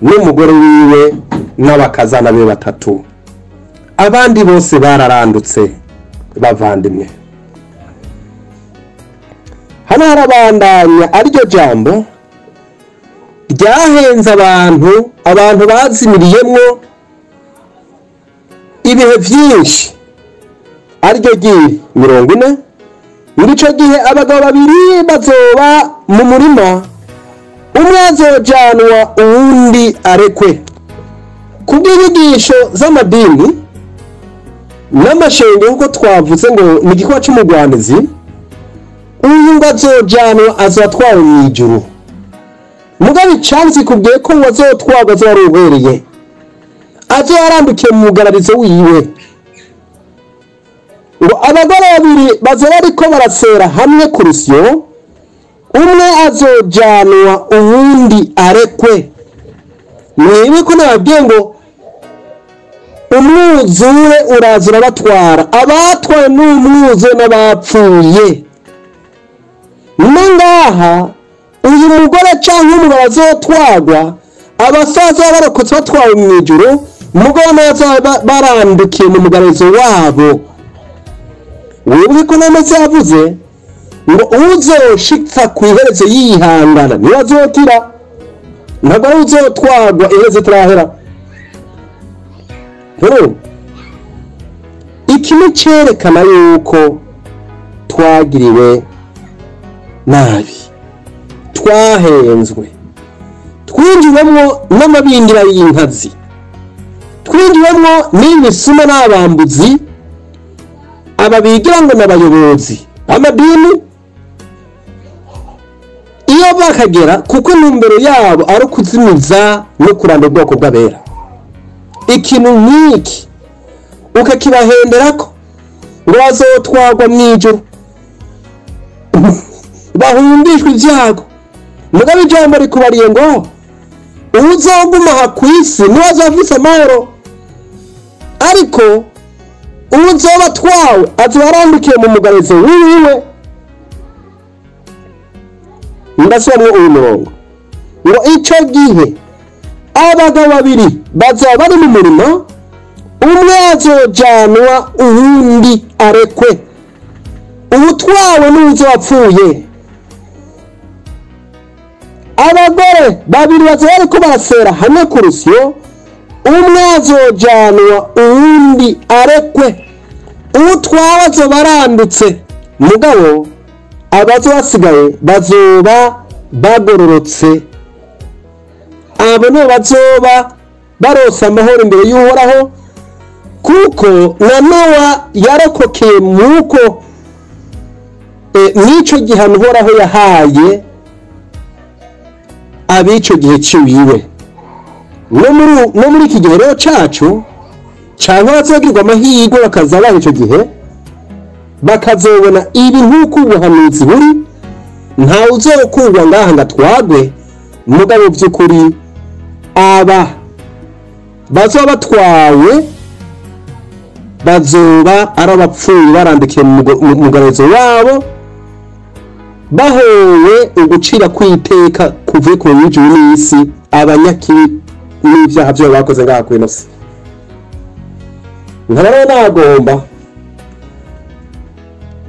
[SPEAKER 3] n'umugore wiwe n'abakazana be 3, abandi bose bararandutse. Bavandimwe, hano harabandanya ariryo jambo ryahenze abantu, abantu bazimiriyemwo ibihe vyinshi, ariryo ryiri 40. Muri ico gihe abagabo babiri bazoba mu murima, umwe azojanwa uwundi arekwe. Kubw'inyigisho z'amadini n'amashengero, nkuko twavuze ngo ni igikorwa c'umugwanizi, uyu ngo azojanwa azatwawe mw'ijuru. Mugabe icanditse kikubwiye ko ngo azotwarwa azoba arubereye, azoba arandukiye mu mugararizo wiwe. Ngo abagore babiri bazoba bariko barasera hamwe ku rusyo, umwe azojanwa uwundi arekwe. Mwibuke ko nababwiye ngo umwuzure uraza urabatwara, abatwawe n'umwuzure n'abapfuye. No ngaha uyu mugore canke umugabo azotwagwa, abasaza barokotse batwawe mw'ijuru, mugabo n'abazoba barandukiye mu mugararizo wabo. Wibuke ko Mesiya yavuze ngo uzoshitsa kw'iherezo yihangana niwe azokira, ntabwo ari uzotwagwa iherezo itarahera. Iki ni cerekana yuko twagiriwe nabi, twahenzwe, twinjiwemwo n'amabingira y'inkazi, twinjiwemwo n'imisuma n'abambuzi, aba bigira ngo n'abayobozi b'amadini. Iyo bakagera, kuko intumbero yabo ari ukuzimiza no kuranda ubwoko bw'abera. Ikintu nk'iki ukakibahenderako ngo bazotwagwa mw'ijuru, bahungishwe ivyago. Mugabe ijambo rikubariye ngo uwuzoguma aha kw'isi niwe azofise amahoro, ariko uwuzoba atwawe azoba arandukiye mu mugararizo wiwe. Ndasubamwo uyu murongo ngo ico gihe abagabo babiri bazoba bari mu murima, umwe azojanwa uwundi arekwe. Uwutwawe n'uwuzoba apfuye. Abagore babiri bazoba bariko barasera hamwe ku rusyo, umwe azojanwa uwundi arekwe. Uwutwawe azoba arandutse, mugabo abazoba basigaye bazoba bagororotse. Abo nibo bazoba barose amahoro imbere y'Uhoraho, kuko na Nowa yarokokeye muko n'ico gihano Uhoraho yahaye abico gihe ciwiwe. No muri iki gihe rero cacu, canke abazogirwa amahirwe bakaza bari ico gihe bakazobona ibi nk'uko ubuhanuzi buri, ntawe uzokurwa ngaha ngo atwagwe. Mugabo by'ukuri aba bazoba batwawe bazoba ari abapfuye barandikiye mu mugarazo wabo, bahowe ugucira kwiteka kuvuye ku y'ijuru n'isi, abanyakibi n'ibyaha byabo bakoze ngaha ku ino si. Nkaba rero nagomba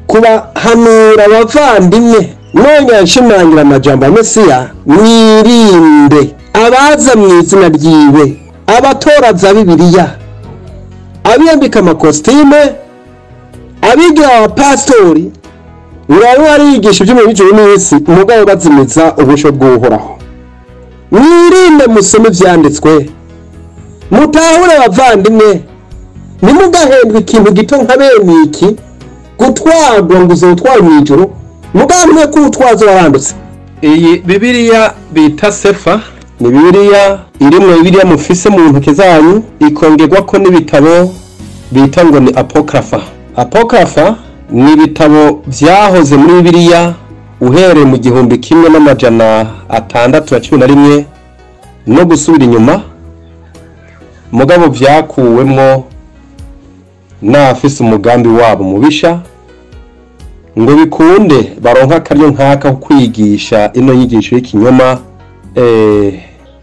[SPEAKER 3] kubahanura abavandimwe, nongera nshimangira amajambo ya Mesiya: mwirinde abaza mu izina ryiwe, abatoraza Bibiliya, abiyambika amakositime, abigira abapasitori ngo babe barigisha ibyo mu bijuru n'isi, mugabo bazimiza ubusho bw'Uhoraho. Mwirinde, musome ivyanditswe, mutahure abavandimwe, ntimugahendwe ikintu gito nka bene iki, gutwarwa ngo uzotware mw'ijuru, mugabo mwe ko utwaza warandutse. Iyi Bibiliya bita Sefa ni Bibiliya irimwo Bibiliya mufise mu ntoke zanyu, ikongerwako n'ibitabo bita ngo ni Apokrafa. Apokrafa ni ibitabo vyahoze muri Bibiliya uhereye mu 1611 no gusubira inyuma, mugabo vyakuwemwo n'abafise umugambi wabo mubisha ngo bikunde baronka akaryo nk'aka ko kwigisha ino nyigisho y'ikinyoma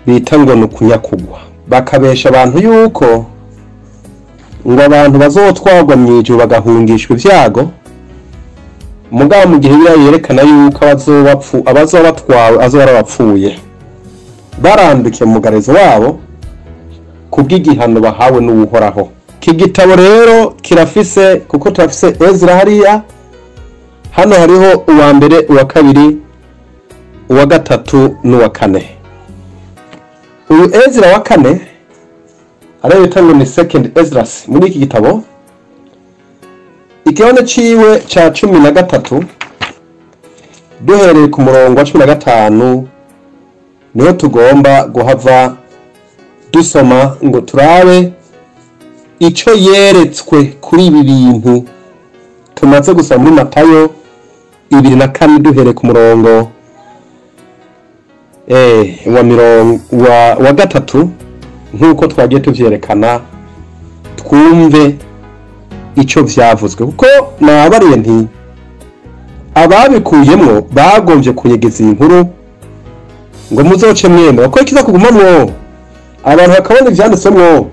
[SPEAKER 3] bita ngo ni ukunyakugwa, bakabesha abantu yuko ngo abantu bazotwarwa mw'ijuru bagahungishwa ivyago, mugabo mu gihe Bibiliya yerekana yuko abazoba batwawe azoba ari abapfuye barandukiye mu mugarizo wabo kubw'igihano bahawe n'Uhoraho. Iki gitabo rero kirafise, kuko turafise Ezra hariya, hano hariho uwa mbere, uwa kabiri, uwa gatatu n'uwa kane. Uyu Ezra wa kane ariyo bita ngo ni Second Esdras, muri iki gitabo ikigabane ciwe ca 13 duhereye ku murongo wa 15 niho tugomba guhava dusoma ngo turabe ico yeretswe kuri ibi bintu tumaze gusoma muri Matayo 24 duhereye ku murongo wa mirongo wa 3, nk'uko twagiye tuvyerekana, twumve ico vyavuzwe, kuko nabariye nti ababikuyemwo bagombye kunyegeza iyi nkuru ngo muzoce mwemera ko ikiza kugumamwo abantu bakabona ivyanditsemwo.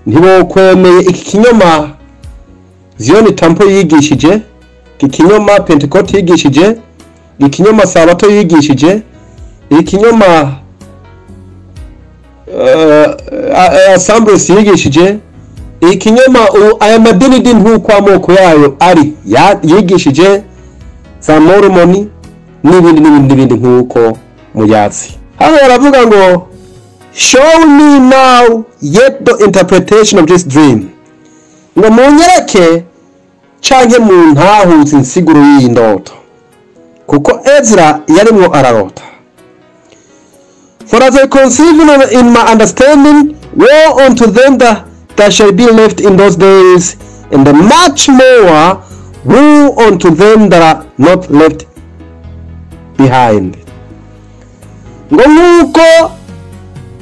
[SPEAKER 3] Ntibokwemeye iki kinyoma Zion Temple yigishije, iki kinyoma Pentecote yigishije, ikinyoma Sabato yigishije, ikinyoma Assemblies yigishije, ikinyoma aya madini nk'uko amoko yayo ari yigishije, za Mormoni n'ibindi n'ibindi n'ibindi nk'uko muyazi. Hano baravuga ngo show me now yet the interpretation of this dream, ngo munyereke canke muntahuze insiguro y'iyi ndoto, kuko Ezra yarimwo ararota. For as I conceive in my understanding, woe unto them that shall be left in those days, and much more woe unto them that are not left behind. Ngo nk'uko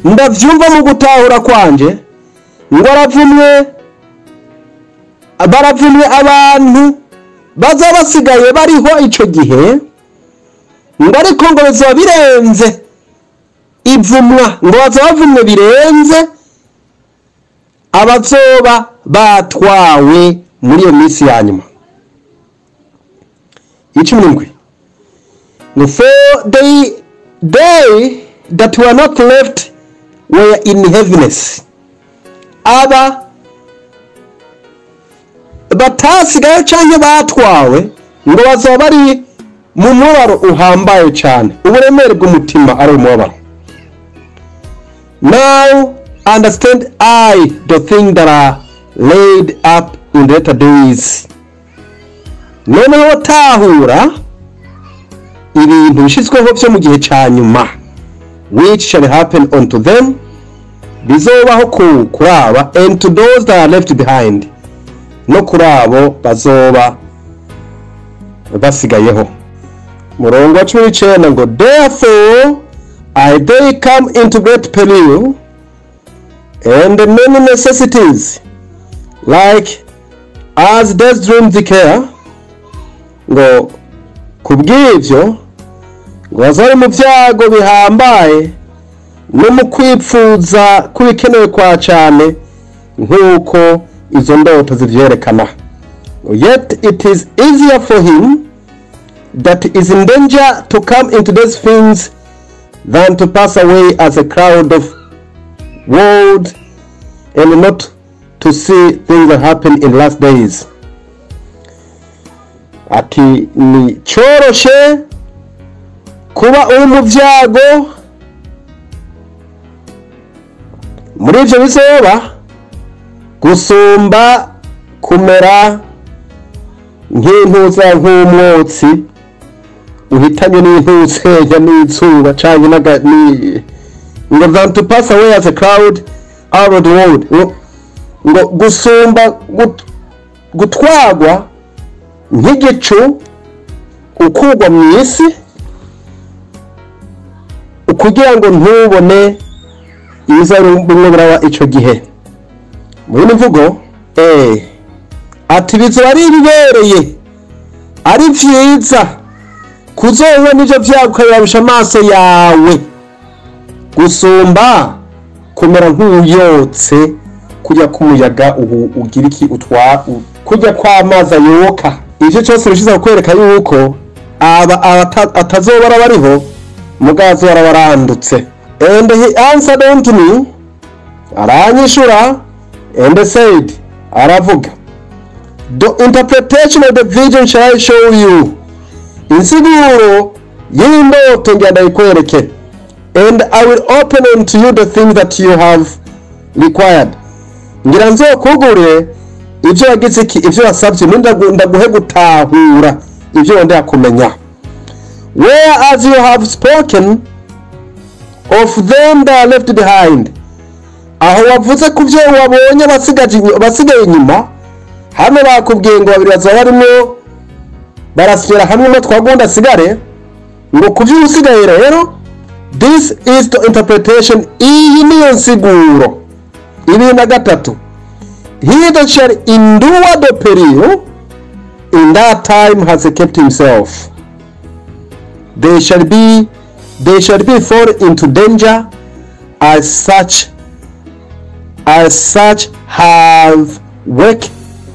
[SPEAKER 3] ndavyumva mu gutahura kwanje, ngo baravumwe abantu baza basigaye bariho ico gihe, ngo ariko ngo bizoba birenze ivumwa, ngo bazoba bavumwe birenze abazoba batwawe muri iyo minsi ya nyuma. 17 ngo for they that were not left were in heaviness, aba batasigaye canke batwawe ngo bazoba bari mu mubabaro uhambaye cyane, uburemere bw'umutima ari umubabaro. Now understand I the thing that are laid up in later days. Noneho tahura ibintu bishyizweho byo mu gihe cya nyuma, which shall happen unto them, bizobaho ku kuri aba, and to those that are left behind, no kuri abo bazoba basigayeho. Murongo wa 19 ngo: Therefore I they come into great peril and many necessities, like as death dreams declare. Ngo kubw'ibyo ngo bazari mu byago bihambaye no mu kwipfuza kw'ibikenewe kwa cyane, nk'uko izo ndoto zivyerekana. Yet it is easier for him that is in danger to come into these things than to pass away as a cloud of world and not to see things that happen in last days. Ati ni cyoroshe kuba uri mu byago muri ibyo bizoba, gusumba kumera nk'intuza, nk'umwotsi uhitanye n'intusenya n'izuba canke ngo than to pass away as a cloud out of the world, ngo gusumba gutwagwa nk'igicu ukugwa mu isi kugira ngo ntubone ibiza bimwe biraba ico gihe. Muri mvugo ati bizoba ari ibibereye, ari vyiza kuzobona ivyo vyago ukabirabisha amaso yawe, gusumba kumera nk'uyotse kujya k'umuyaga ubu ugira iki utwa kujya kw'amazi ayoka. Ivyo cyose bishiza kukwereka yuko aba atazoba arabariho mugazo yarabarandutse. And he answered unto me, aranyishura, and said, aravuga, the interpretation of the vision shall I show you, insiguro y'indoto ngira ndayikwereke, and I will open unto you the things that you have required, ngira nzokugure ibyo wagize iki, ibyo wasabye, ndaguhe gutahura ibyo wendera kumenya. Whereas you have spoken of them that are left behind, aho wavuze ku byo wabonye basigaye inyuma. Hano bakubwiye ngo babiri bazaba barimo barasubira hamwe no twagunda asigare, ngo ku byo usigaye rero, this is the interpretation, iyi niyo nsiguro. 23, he that shall endure the peril in that time has kept himself. They shall be fall into danger as such have work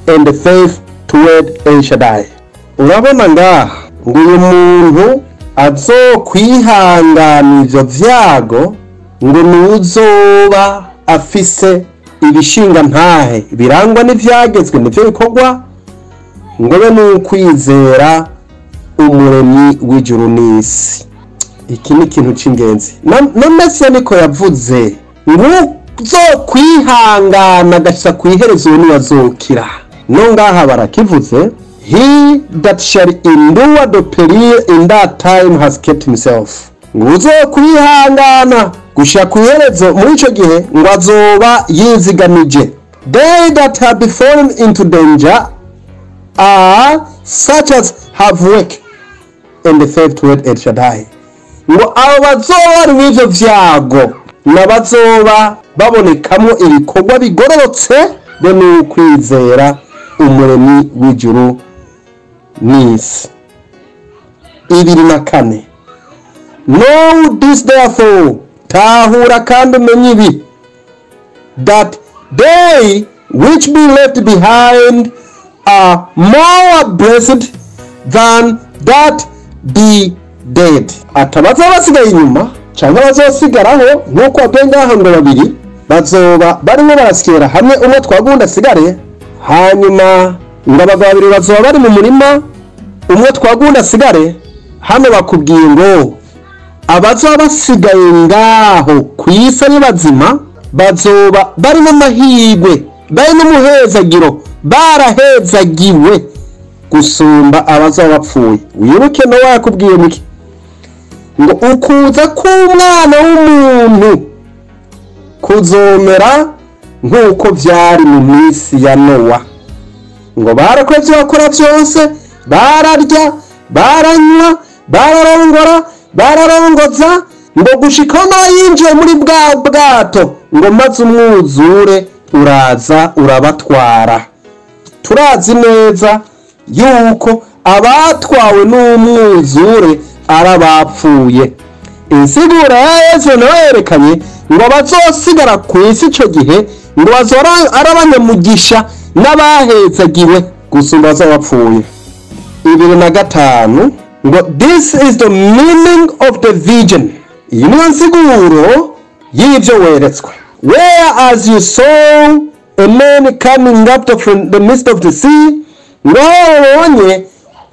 [SPEAKER 3] and faith toward El Shaddai. Urabona ngaha ngo uyu muntu azokwihangana ivyo vyago ngo nuzoba afise ibishinga ntahe birangwa n'ivyagezwe nivyo bikorwa, ngo be n'ukwizera umuremyi w'ijuru n'isi. Iki ni ikintu c'ingenzi. Na Mesiya niko yavuze ngo uzokwihangana agashitsa kw'iherezo uwo niwe azokira. No ngaha barakivuze: he that shall endure the peril in that time has kept himself. Ngo uzokwihangana gushika kw'iherezo muri ico gihe ngo azoba yizigamije. They that have befallen into danger are such as have work and the faith toward El Shaddai. Ngo abo bazoba bari mw'ivyo vyago n'abazoba babonekamwo ibikorwa bigororotse be n'ukwizera umuremyi w'ijuru n'isi. 24, Know this therefore, tahura kandi umenye ibi, that they which be left behind are more blessed than that be dead. Ati abazoba basigaye inyuma cyangwa abazosigaraho, nk'uko wabwiye ngaha ngo babiri bazoba barimo barasyera hamwe, umwe twagunda asigare, hanyuma ngo abagabo babiri bazoba bari mu murima, umwe twagunda asigare. Hano bakubwiye ngo Abazoba basigaye ngaho ku isi ari bazima bazoba bari n'amahirwe, bari n'umuhezagiro, barahezagiwe gusumba abazoba bapfuye. Wibuke Nowa yakubwiye muki ngo ukuza k'umwana w'umuntu kuzomera nk'uko vyari mu minsi ya Nowa. Ngo barakora ivyo bakora vyose, bararya, baranywa, bararongora, bararongoza, ngo gushika aho yinjiye muri bwa bwato, ngo maze umwuzure uraza urabatwara. Turazi neza yuko abatwawe n'umwuzure ari abapfuye. Insiguro ya Yesu nawe yerekanye ngo abazosigara ku isi ico gihe ngo bazora ari abanyamugisha n'abahezagiwe gusumba abapfuye. 25 ngo this is the meaning of the vision. Iyi niyo nsiguro y'ibyo weretswe. Whereas you saw a man coming up from the midst of the sea, ngo wabonye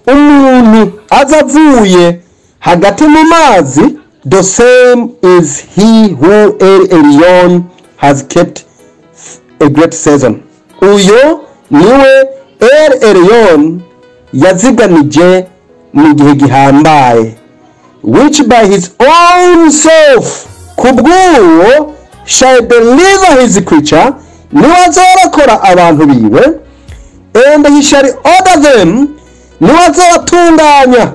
[SPEAKER 3] umuntu aza avuye hagati mu mazi, the same is he who El Elyon has kept a great season. Uyo niwe El Elyon yaziganije mu gihe gihambaye, which by his own self, kubw'uwo, shall deliver his creature, niwe azorokora abantu biwe, and he shall order them, niwe azobatunganya,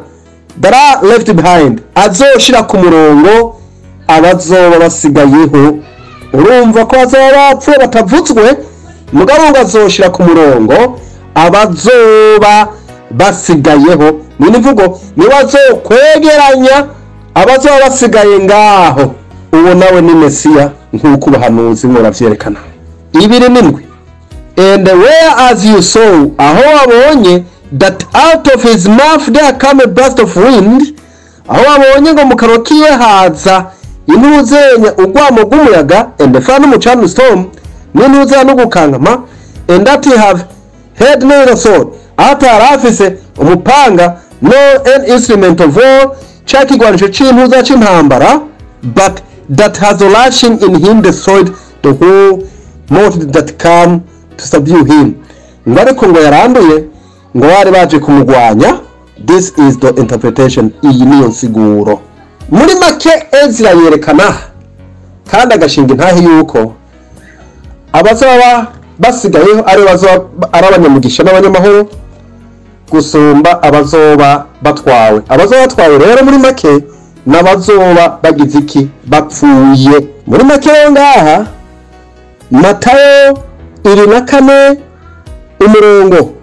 [SPEAKER 3] that are left behind, azoshira ku murongo abazoba basigayeho. Urumva ko bazoba bapfuye batavutswe, mugabo ngo azoshira ku murongo abazoba basigayeho. Ni imvugo niwe azokwegeranya abazoba basigaye ngaho. Uwo nawe ni Mesiya nk'uko ubuhanuzi buravyerekana. 27 and whereas you saw, aho wabonye, that out of his mouth there come a blast of wind, aho wabonye ngo mu kanwa kiwe haza intuzenya urwamo rw'umuyaga, and the fire n'umucanga storm, n'intuzenya no gukankama, and that he have had no sword, atari afise umupanga, no an instrument of war, ca kigwanisho c'intuza c'intambara, but that has a lashing in him destroyed the whole multitude that come to subdue him. Ngo ariko ngo yaranduye ngo bari baje kumugwanya. This is the interpretation. Iyi niyo nsiguro. Muri make Ezra yerekana kandi agashinga intahe yuko abazoba basigayeho ari bazoba ari abanyamugisha n'abanyamahoro gusumba abazoba batwawe. Abazoba batwawe rero muri make n'abazoba bagize iki? Bapfuye. Muri make rero ngaha Matayo 24 umurongo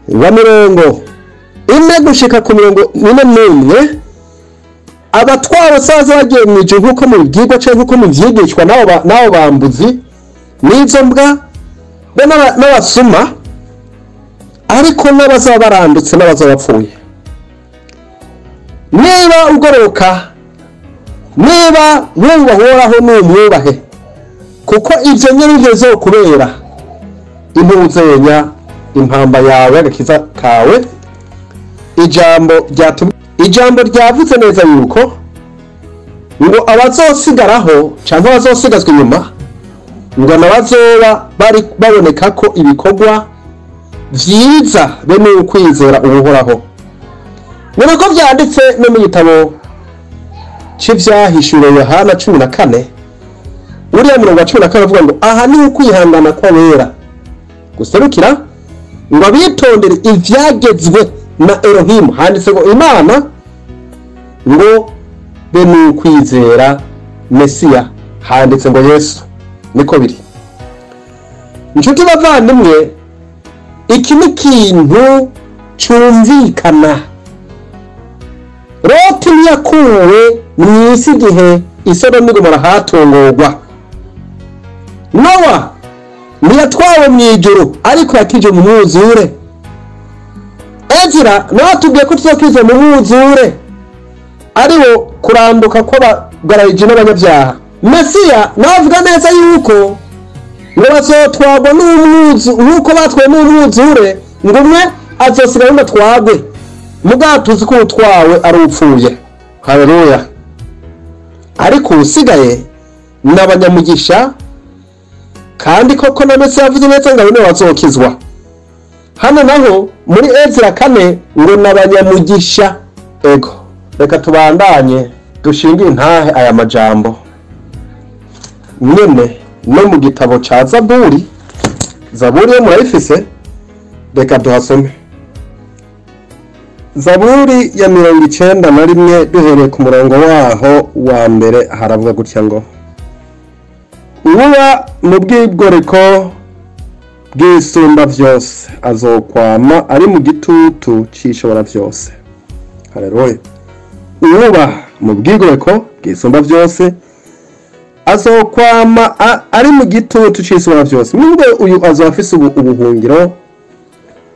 [SPEAKER 3] wa 40 gushika ku 41, abatwara saza bagiye mu ijuru nkuko mubwirwa canke nkuko muvyigishwa n'abo bambuzi n'izo mbwa be n'abasuma, ariko n'abazaba barandutse n'abazaba bapfuye. Niba ugororoka, niba wumva uhoraho n'umwubahe, kuko ivyo nyene nivyo bizokubera impuzenya impamba yawe y'agakiza kawe. Ijambo ryavuze neza yuko ngo abazosigaraho canke abazosigazwa inyuma ngo nabazoba bari baboneka ko ibikorwa vyiza be n'ukwizera uhoraho. Niko vyanditse no mu gitabo c'Ivyahishuriwe Yohana 14, uriya murongo wa 14 avuga ngo aha ni ukwihangana kw'abera guserukira ngo abitondere ivyagezwe na Elohim. Handitse ngo Imana ngo be n'ukwizera Mesiya, handitse ngo Yesu. Niko biri. Inshuti bavandimwe, iki ni ikintu cumvikana. Loti ntiyakuwe mw'isi igihe Isodoma n'Igomora hatongorwa. Nowa ntiyatwawe mw'ijuru ariko yakije mu mwuzure. Ezra nawe atubwiye ko tuzokizwa mu mwuzure, ariwo kuranduka kw'abagarariji n'abanyabyaha. Mesiya nawe avuga neza yuko ngo bazotwagwa n'umwuzu nk'uko batwawe n'umwuzure, ngo umwe azosigara undi atwagwe. Mugabo tuzi ko utwawe ari upfuye. Haleluya. Ariko usigaye n'abanyamugisha, kandi koko na Mesiya yavuze neza ngo abo nibo bazokizwa. Hano naho muri Ezra 4 ngo n'abanyamugisha. Ego, reka tubandanye dushinge intahe aya majambo nyene no mu gitabo ca Zaburi. Zaburi yo murayifise, reka duhasome. Zaburi ya 91 duhereye ku murongo waho wa mbere, haravuga gutya ngo: uba mu bwigoreko bw'isumba vyose azokwama ari mu gitutu c'ishobora vyose. Haleluya. Uba mu bwigoreko bw'isumba vyose azokwama ari mu gitutu c'ishobora vyose. Nubwo uyu azoba afise ubuhungiro,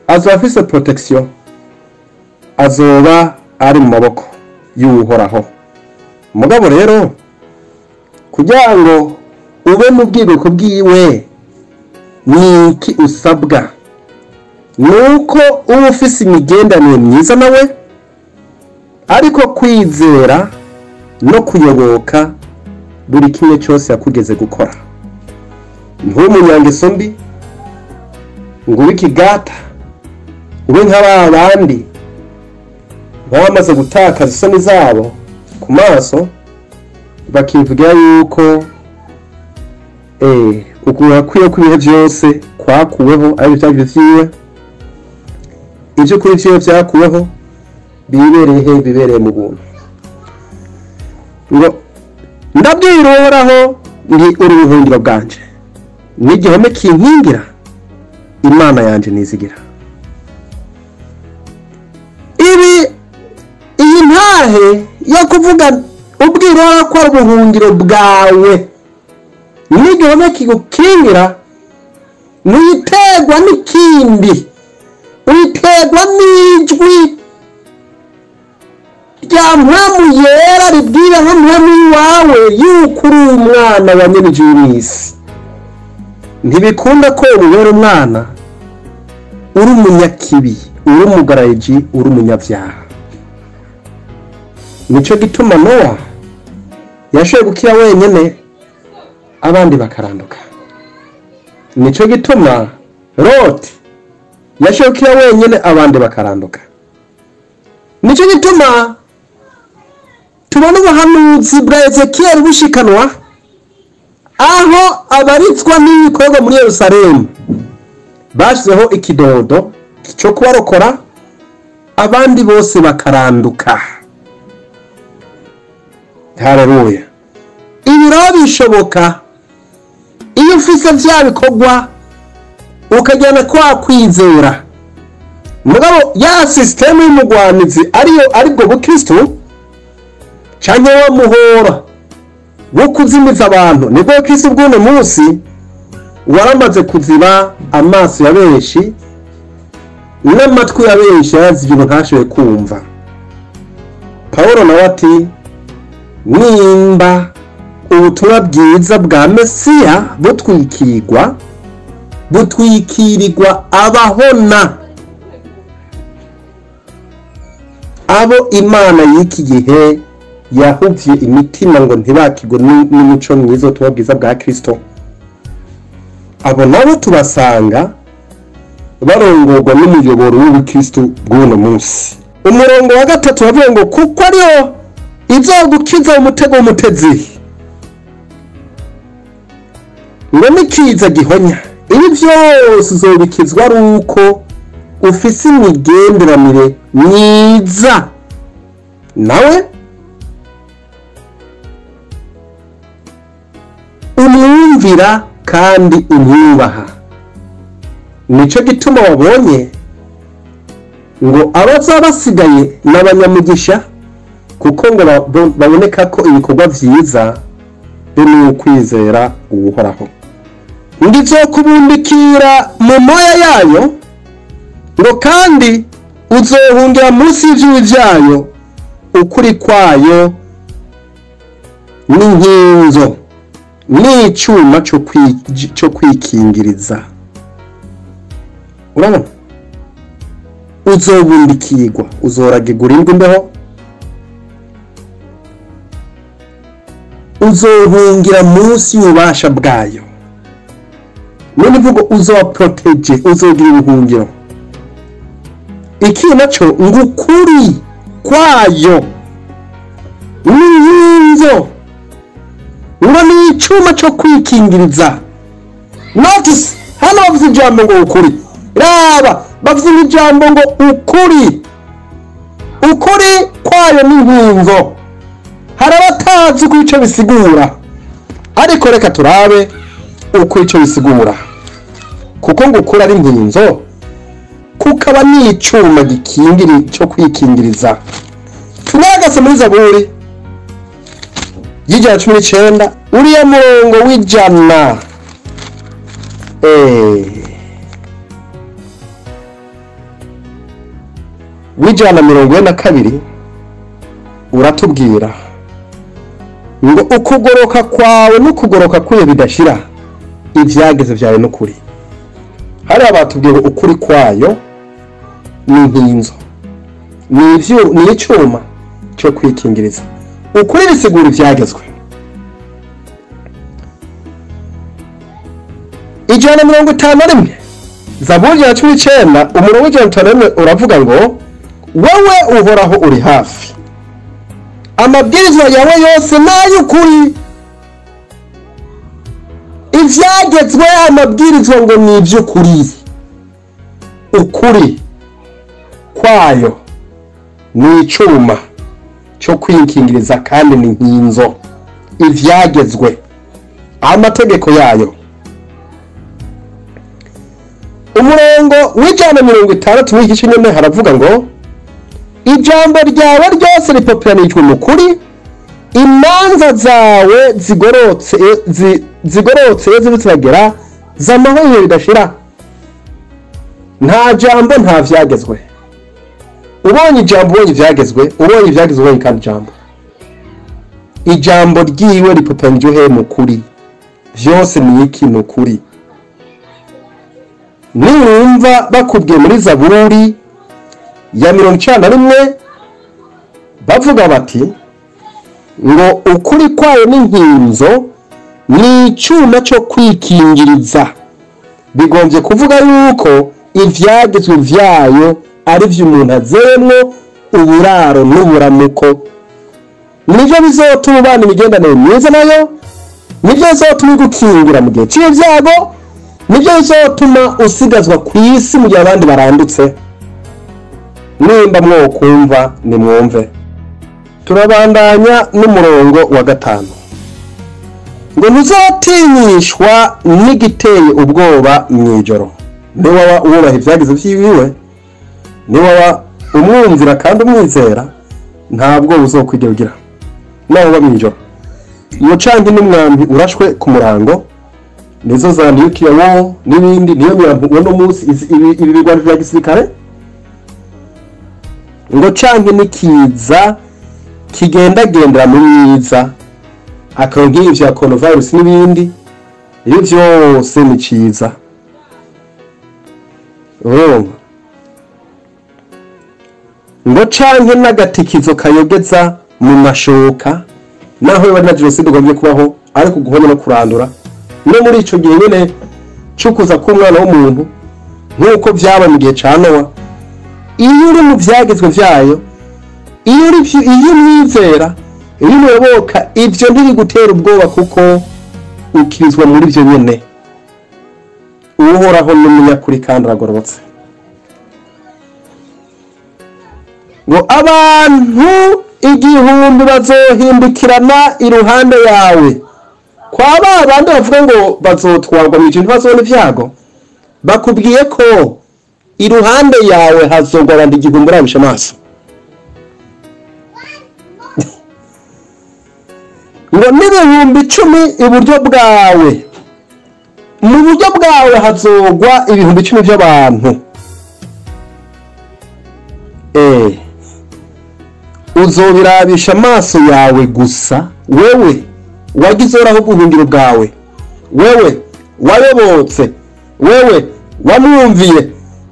[SPEAKER 3] azoba afise protection, azoba ari mu maboko y'Uhoraho. Mugabo rero kugira ngo ube mu bwigoreko bwiwe, niki usabwa? Nuko uba ufise imigenderanire myiza nawe, ariko kwizera no kuyoboka buri kimwe cyose yakugeze gukora. Ntumunyangeso mbi ngo ube ikigata, ube nka bandi bamaze gutakaza isoni zabo ku maso, bakivugira yuko ukuha kwiye kw'ibihe byose kwakuweho, ari ibyago vyiwe, ibyo kuri vyiwe vyakuweho, bibereye he? Bibereye mu buntu. Ngo ndabwira Uhoraho ndi uri ubuhungiro bwanje, n'igihome kinkingira, Imana yanje nizigira. Ibi iyi ntahe yo kuvuga ubwira Uhoraho ko ari ubuhungiro bwawe n'igihome kigukingira, ntuyiterwa n'ikindi, uyiterwa n'ijwi rya mpwemu yera ribwira nka mpwemu wawe yuko uri umwana wa nyenijuru mw'isi. Ntibikunda ko ubera umwana uri umunyakibi, uri umugaraji, uri umunyabyaha. Nico gituma Nowa yashoboye gukira wenyene, abandi bakaranduka. Nico gituma Loti yashoboye gukira wenyene, abandi bakaranduka. Nico gituma tubona ubuhanuzi bwa Ezekiyeli bushikanwa, aho abaritswa n'ibikorwa muri Yerusalemu bashizeho ikidodo cyo kubarokora, abandi bose bakaranduka. Haleluya. Ibi rero bishoboka iyo ufise vya bikorwa ukajyana kwa kwizera. Mugabo ya system y'umugwanizi ariyo aribwo bukristo canke wa muhora wo kuzimiza abantu, nibwo Kristo bw'uno munsi waramaze kuziba amaso ya benshi n'amatwi ya benshi, yarazivye ntashoboye kumva. Paulo nawe ati nimba ubutumwa bwiza bwa Mesiya butwikirwa, butwikirirwa abahona, abo Imana y'iki gihe yahuvye imitima ngo ntibakirwe n'imico myiza ubutumwa bwiza bwa Kristo. Abo nabo tubasanga barongorwa n'umuyoboro w'ubukristo bw'uno munsi. Umurongo wa 3 bavuga ngo kuko ariyo izogukiza umutego w'umutezi, ngo nikiza gihonya. Ibi vyose uzobikizwa ari uko ufise imigenderanire myiza nawe, umwumvira kandi umwubaha. Nico gituma wabonye ngo abazoba basigaye n'abanyamugisha, kuko ngo baboneka ko ibikorwa vyiza be n'ukwizera Uhoraho. Ngizokubundikira mu moya yayo, ngo kandi uzohungira munsi y'ivyubi vyayo, ukuri kwayo n'inkinzo n'icuma cyo kwikingiriza. Urabona, uzobundikirwa, uzoragirwa urindwe imbeho. Uzohungira munsi y'ububasha bwayo. None mvugo uzoba protege, uzogira ubuhungiro. Iki naco ngo ukuri kwayo n'inzo, ngo ni icuma cyo kwikingiriza. Notice hano bavuze ijambo ngo ukuri. Raba bavuze ijambo ngo ukuri. Ukuri kwayo n'inkinzo. Hari abatazi uko ico bisigura, ariko reka turabe uko ico bisigura, kuko ngo ukuri ari inkinzo kukaba n'icuma gikingiri cyo kwikingiriza. Tunagase muri Zaburi y'119 uriya murongo w'100 w'142 uratubwira ngo ukugoroka kwawe n'ukugoroka kuye bidashira, ivyageze vyawe n'ukuri. Hari abatubwiye ngo ukuri kwayo ni inkinzo, ni icuma cyo kwikingiriza. Ukuri bisigura ivyagezwe. 151 Zaburi ya 19 umurongo w'151 uravuga ngo wewe uhoraho uri hafi, amabwirizwa yawe yose n'ay'ukuri. Ivyagezwe amabwirizwa ngo ni ivy'ukuri. Ukuri kwayo ni icuma cyo kwikingiriza kandi ni nkinzo. Ivyagezwe amategeko yayo. Umurongo w'160 w'igice nyene haravuga ngo ijambo ryawe ryose ripoperanijwe mu kuri, imanza zawe zigorotse zigorotse zibutagera z'amahoro bidashira. Nta jambo nta vyagezwe. Ubonye ijambo ubonye ivyagezwe, ubonye ivyagezwe ubonye kandi ijambo. Ijambo ryiwe ripoperanijwe he mu kuri, vyose ni iki? Mu kuri. Niwumva bakubwiye muri Zaburi ya 91 bavuga bati ngo ukuri kwayo n'inkinzo ni icuma cyo kwikingiriza, bigombye kuvuga yuko ivyagezwe vyayo ari vy'umuntu azemwo uburaro n'uburamuko. Nivyo bizotuma ubana imigenderanire myiza nayo, nivyo bizotuma igukingira mu gihe c'ivyago, nivyo bizotuma usigazwa kw'isi mu gihe abandi barandutse. Nimba mwokumva nimwumve. Turabandanya n'umurongo wa 5 ngo ntuzotinyishwa n'igiteye ubwoba mw'ijoro. Niwaba wubaha ivyageze vyiwiwe, niwaba umwumvira kandi umwizera, ntabwo uzokwigera ugira naho uba mw'ijoro. Iyo canke n'umwambi urashwe ku murango, nizo za nuclear war n'ibindi, niyo mirambo uno munsi ibi bigwano vya gisirikare. Ngo canke n'ikiza kigendagendera mu myiza, akaba nk'ibi vya coronavirus n'ibindi, ibi vyose ni ciza. Ngo canke n'agatikizo kayogeza mu mashoka, naho yoba na jenoside igombye kubaho, ariko guhona no kurandura. No muri ico gihe nyene c'ukuza k'umwana w'umuntu, nk'uko vyaba mu gihe ca Nowa, iyo uri mu vyagezwe vyayo, iyo umwizera, iyo umuyoboka, ivyo ntibigutera ubwoba kuko ukirizwa muri vyo nyene. Uhoraho ni umunyakuri kandi aragororotse. Ngo abantu 1000 bazohindukirana iruhande yawe. Kwa ba bandi bavuga ngo bazotwarwa mu ijuru ntibazobona ivyago, bakubwiye ko iruhande yawe hazogwa abandi 1000 urabisha amaso. Ngo n'10,000 iburyo bwawe, mu buryo bwawe hazogwa 10,000 by'abantu. Uzobirabisha amaso yawe gusa, wewe wagize uhoraho ubuhungiro bwawe, wewe wayobotse, wewe wamwumviye,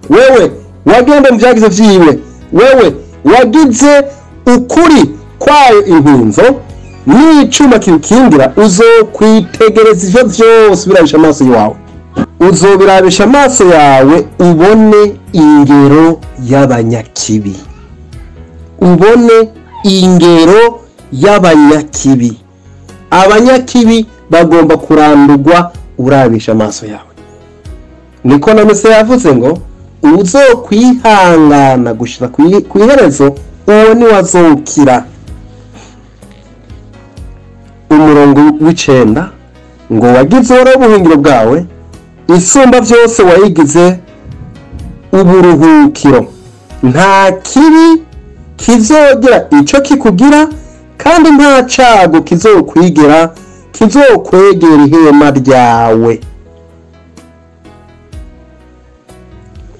[SPEAKER 3] wewe wagenda mu vyagize vyiwe, wewe wagize ukuri kwayo inkinzo. N'icuma kiwukingira. Uzokwitegereza ivyo vyose ubirabisha amaso yawe, uzobirabisha amaso yawe, ubone ingero y'abanyakibi, ubone ingero y'abanyakibi. Abanyakibi bagomba kurandurwa urabisha amaso yawe. Niko na Mose yavuze ngo uzokwihangana gushira kw'iherezo, uwo ni wazokira. Umurongo w'icenda ngo wagize uhoraho ubuhungiro bwawe, isumba byose wayigize uburuhukiro. Nta kibi kizogira ico kikugira, kandi nta cago kizokwigera kizokwegera ihema ryawe.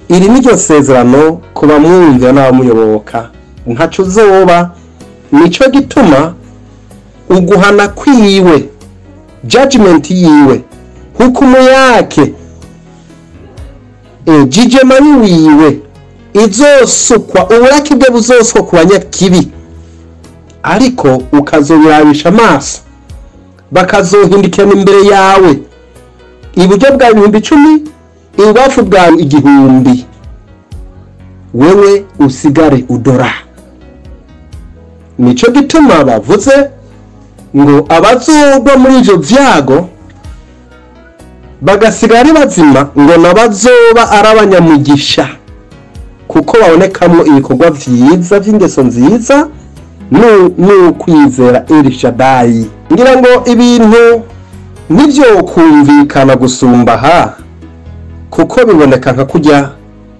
[SPEAKER 3] Iri ni ryo sezerano ku bamwumvira n'abamuyoboka, ntaco uzoba. Nico gituma uguhana kwiwe, judgment yiwe, hukumu yake, jijemani wiwe izosukwa, uburake bwe buzosukwa ku banyakibi, ariko ukazobirabisha amaso, bakazohindukirana imbere yawe, iburyo bwa 10,000, ibubafu bwa 1,000, wewe usigare udora. Nico gituma bavuze ngo abazogwa muri ivyo vyago bagasigara ari bazima, ngo nabazoba ari abanyamugisha, kuko babonekamwo ibikorwa vyiza vy'ingeso nziza n'ukwizera Elishadayi. Ngira ngo ibintu nivyo kumvikana gusumba aha, kuko biboneka nka kurya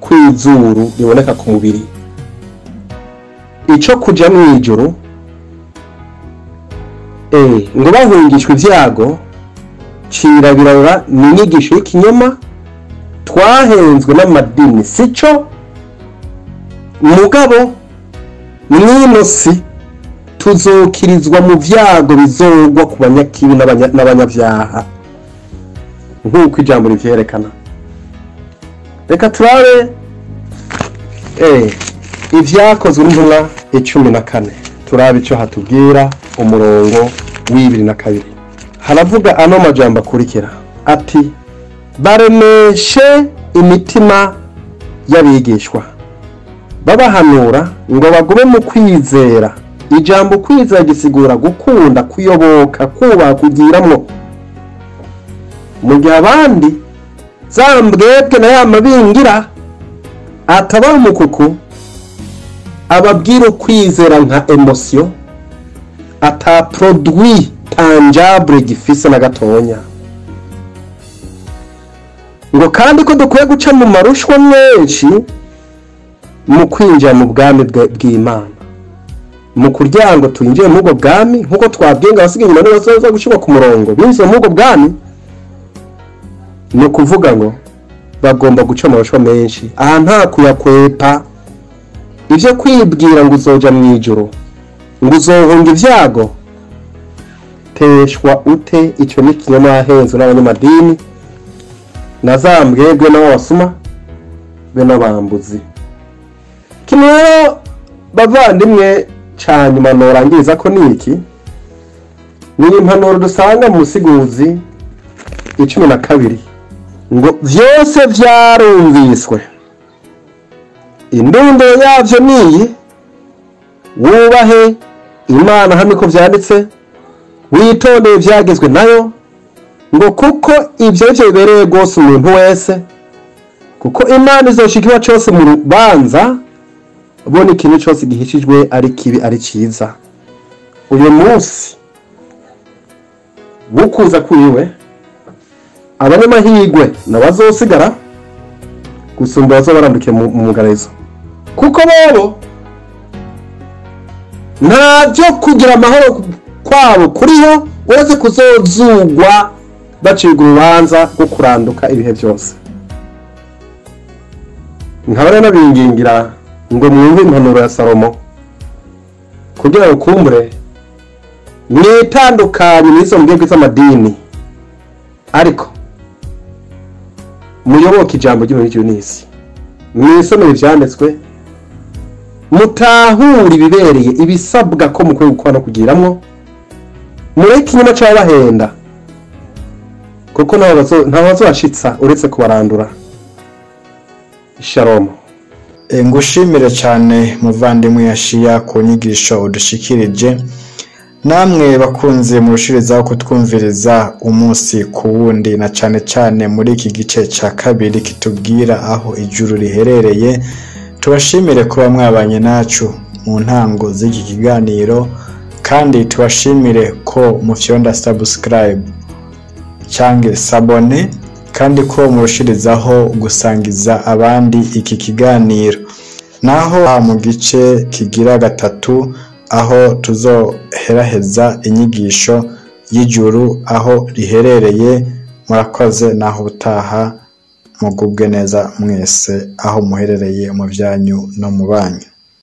[SPEAKER 3] kw'izuru biboneka ku mubiri. Ico kuja mw'ijuru, ngo bahungishwe ivyago, cirabirabura ni inyigisho y'ikinyoma twahenzwe n'amadini, sico mugabo mwino si tuzokirizwa mu vyago bizogwa ku banyakibi n'abanyavyaha, nk'uko ijambo rivyerekana. Reka turabe ivyakozwe n'intumwa 14, turabe ico hatubwira. Umurongo w'ibiri na kabiri haravuga ano majambo akurikira ati: baremeshe imitima y'abigishwa, babahanura ngo bagume mu kwizera. Ijambo kwizera gisigura gukunda, kuyoboka, kubaha, kugiramwo. Mu gihe abandi za mbwebwe na ya mabingira atabaha umukuku, ababwira ukwizera nka emotion ata produit tangible gifise na gatonya. Ngo kandi ko dukwiye guca mu marushwa menshi mu kwinjira mu bwami bw'Imana, mu kurya ngo twinjire mu ubwo bwami, nkuko twabwiye ngo abasigaye inyuma nibo bazoza gushirwa ku murongo binjiye mu ubwo bwami. Ni ukuvuga ngo bagomba guca amarushwa menshi, aha nta kuyakwepa. Ivyo kwibwira ngo uzoja mw'ijuru, ngo uzohunga ivyago, teshwa ute. Ico ni ikinyoma yahenzwe n'abanyamadini na za mbwebwe n'abasuma be n'abambuzi. Kimwe rero bavandimwe, ca nyuma norangiriza ko niki ni impanuro dusanga mu Musiguzi 12, ngo vyose vyarumviswe, indunduro yavyo niyi: wubahe Imana hamwe ko vyanditse, witondeye ivyagezwe nayo, ngo kuko ivyo arivyo bibereye rwose umuntu wese, kuko Imana izoshika ikiba cose mu rubanza, bona ikintu cose gihishijwe ari kibi ari ciza. Uyu munsi wukuza kwiwe, abanyamahirwe nabazosigara gusumba abazoba barandukiye mu mugarizo, kuko bobo ntavyo kugira amahoro kwabo kuriho, uretse kuzozugwa bacibwa urubanza rwo kuranduka ibihe byose. Nkaba rero nabingingira ngo mwumve impanuro ya Salomo, kugira ngo kumbure mwitandukanye n'izo mbwebwe z'amadini, ariko muyoboke ijambo ry'Imana n'isi, mwisomere ivyanditswe, mutahure ibibereye ibisabwa ko mukwiye gukora no kugiramwo. Mureke ikinyoma c'ababahenda, kuko ntawe bazobashitsa uretse kubarandura. Shalom.
[SPEAKER 2] Ngushimire cyane muvandimwe Yashiya ku nyigisho udushikirije. Namwe bakunze murushirizaho kutwumviriza umunsi ku wundi, na cyane cyane muri iki gice cya kabiri kitubwira aho ijuru riherereye. Tubashimire kuba mwabanye nacu mu ntango z'iki kiganiro, kandi tubashimire ko mufyonda subscribe cyangwa sabone, kandi ko murushirizaho gusangiza abandi iki kiganiro. Naho mu gice kigira gatatu, aho tuzoheraheza inyigisho y'ijuru aho riherereye. Murakoze, naho ubutaha, mugubwe neza mwese aho muherereye mu byanyu no mu banyu.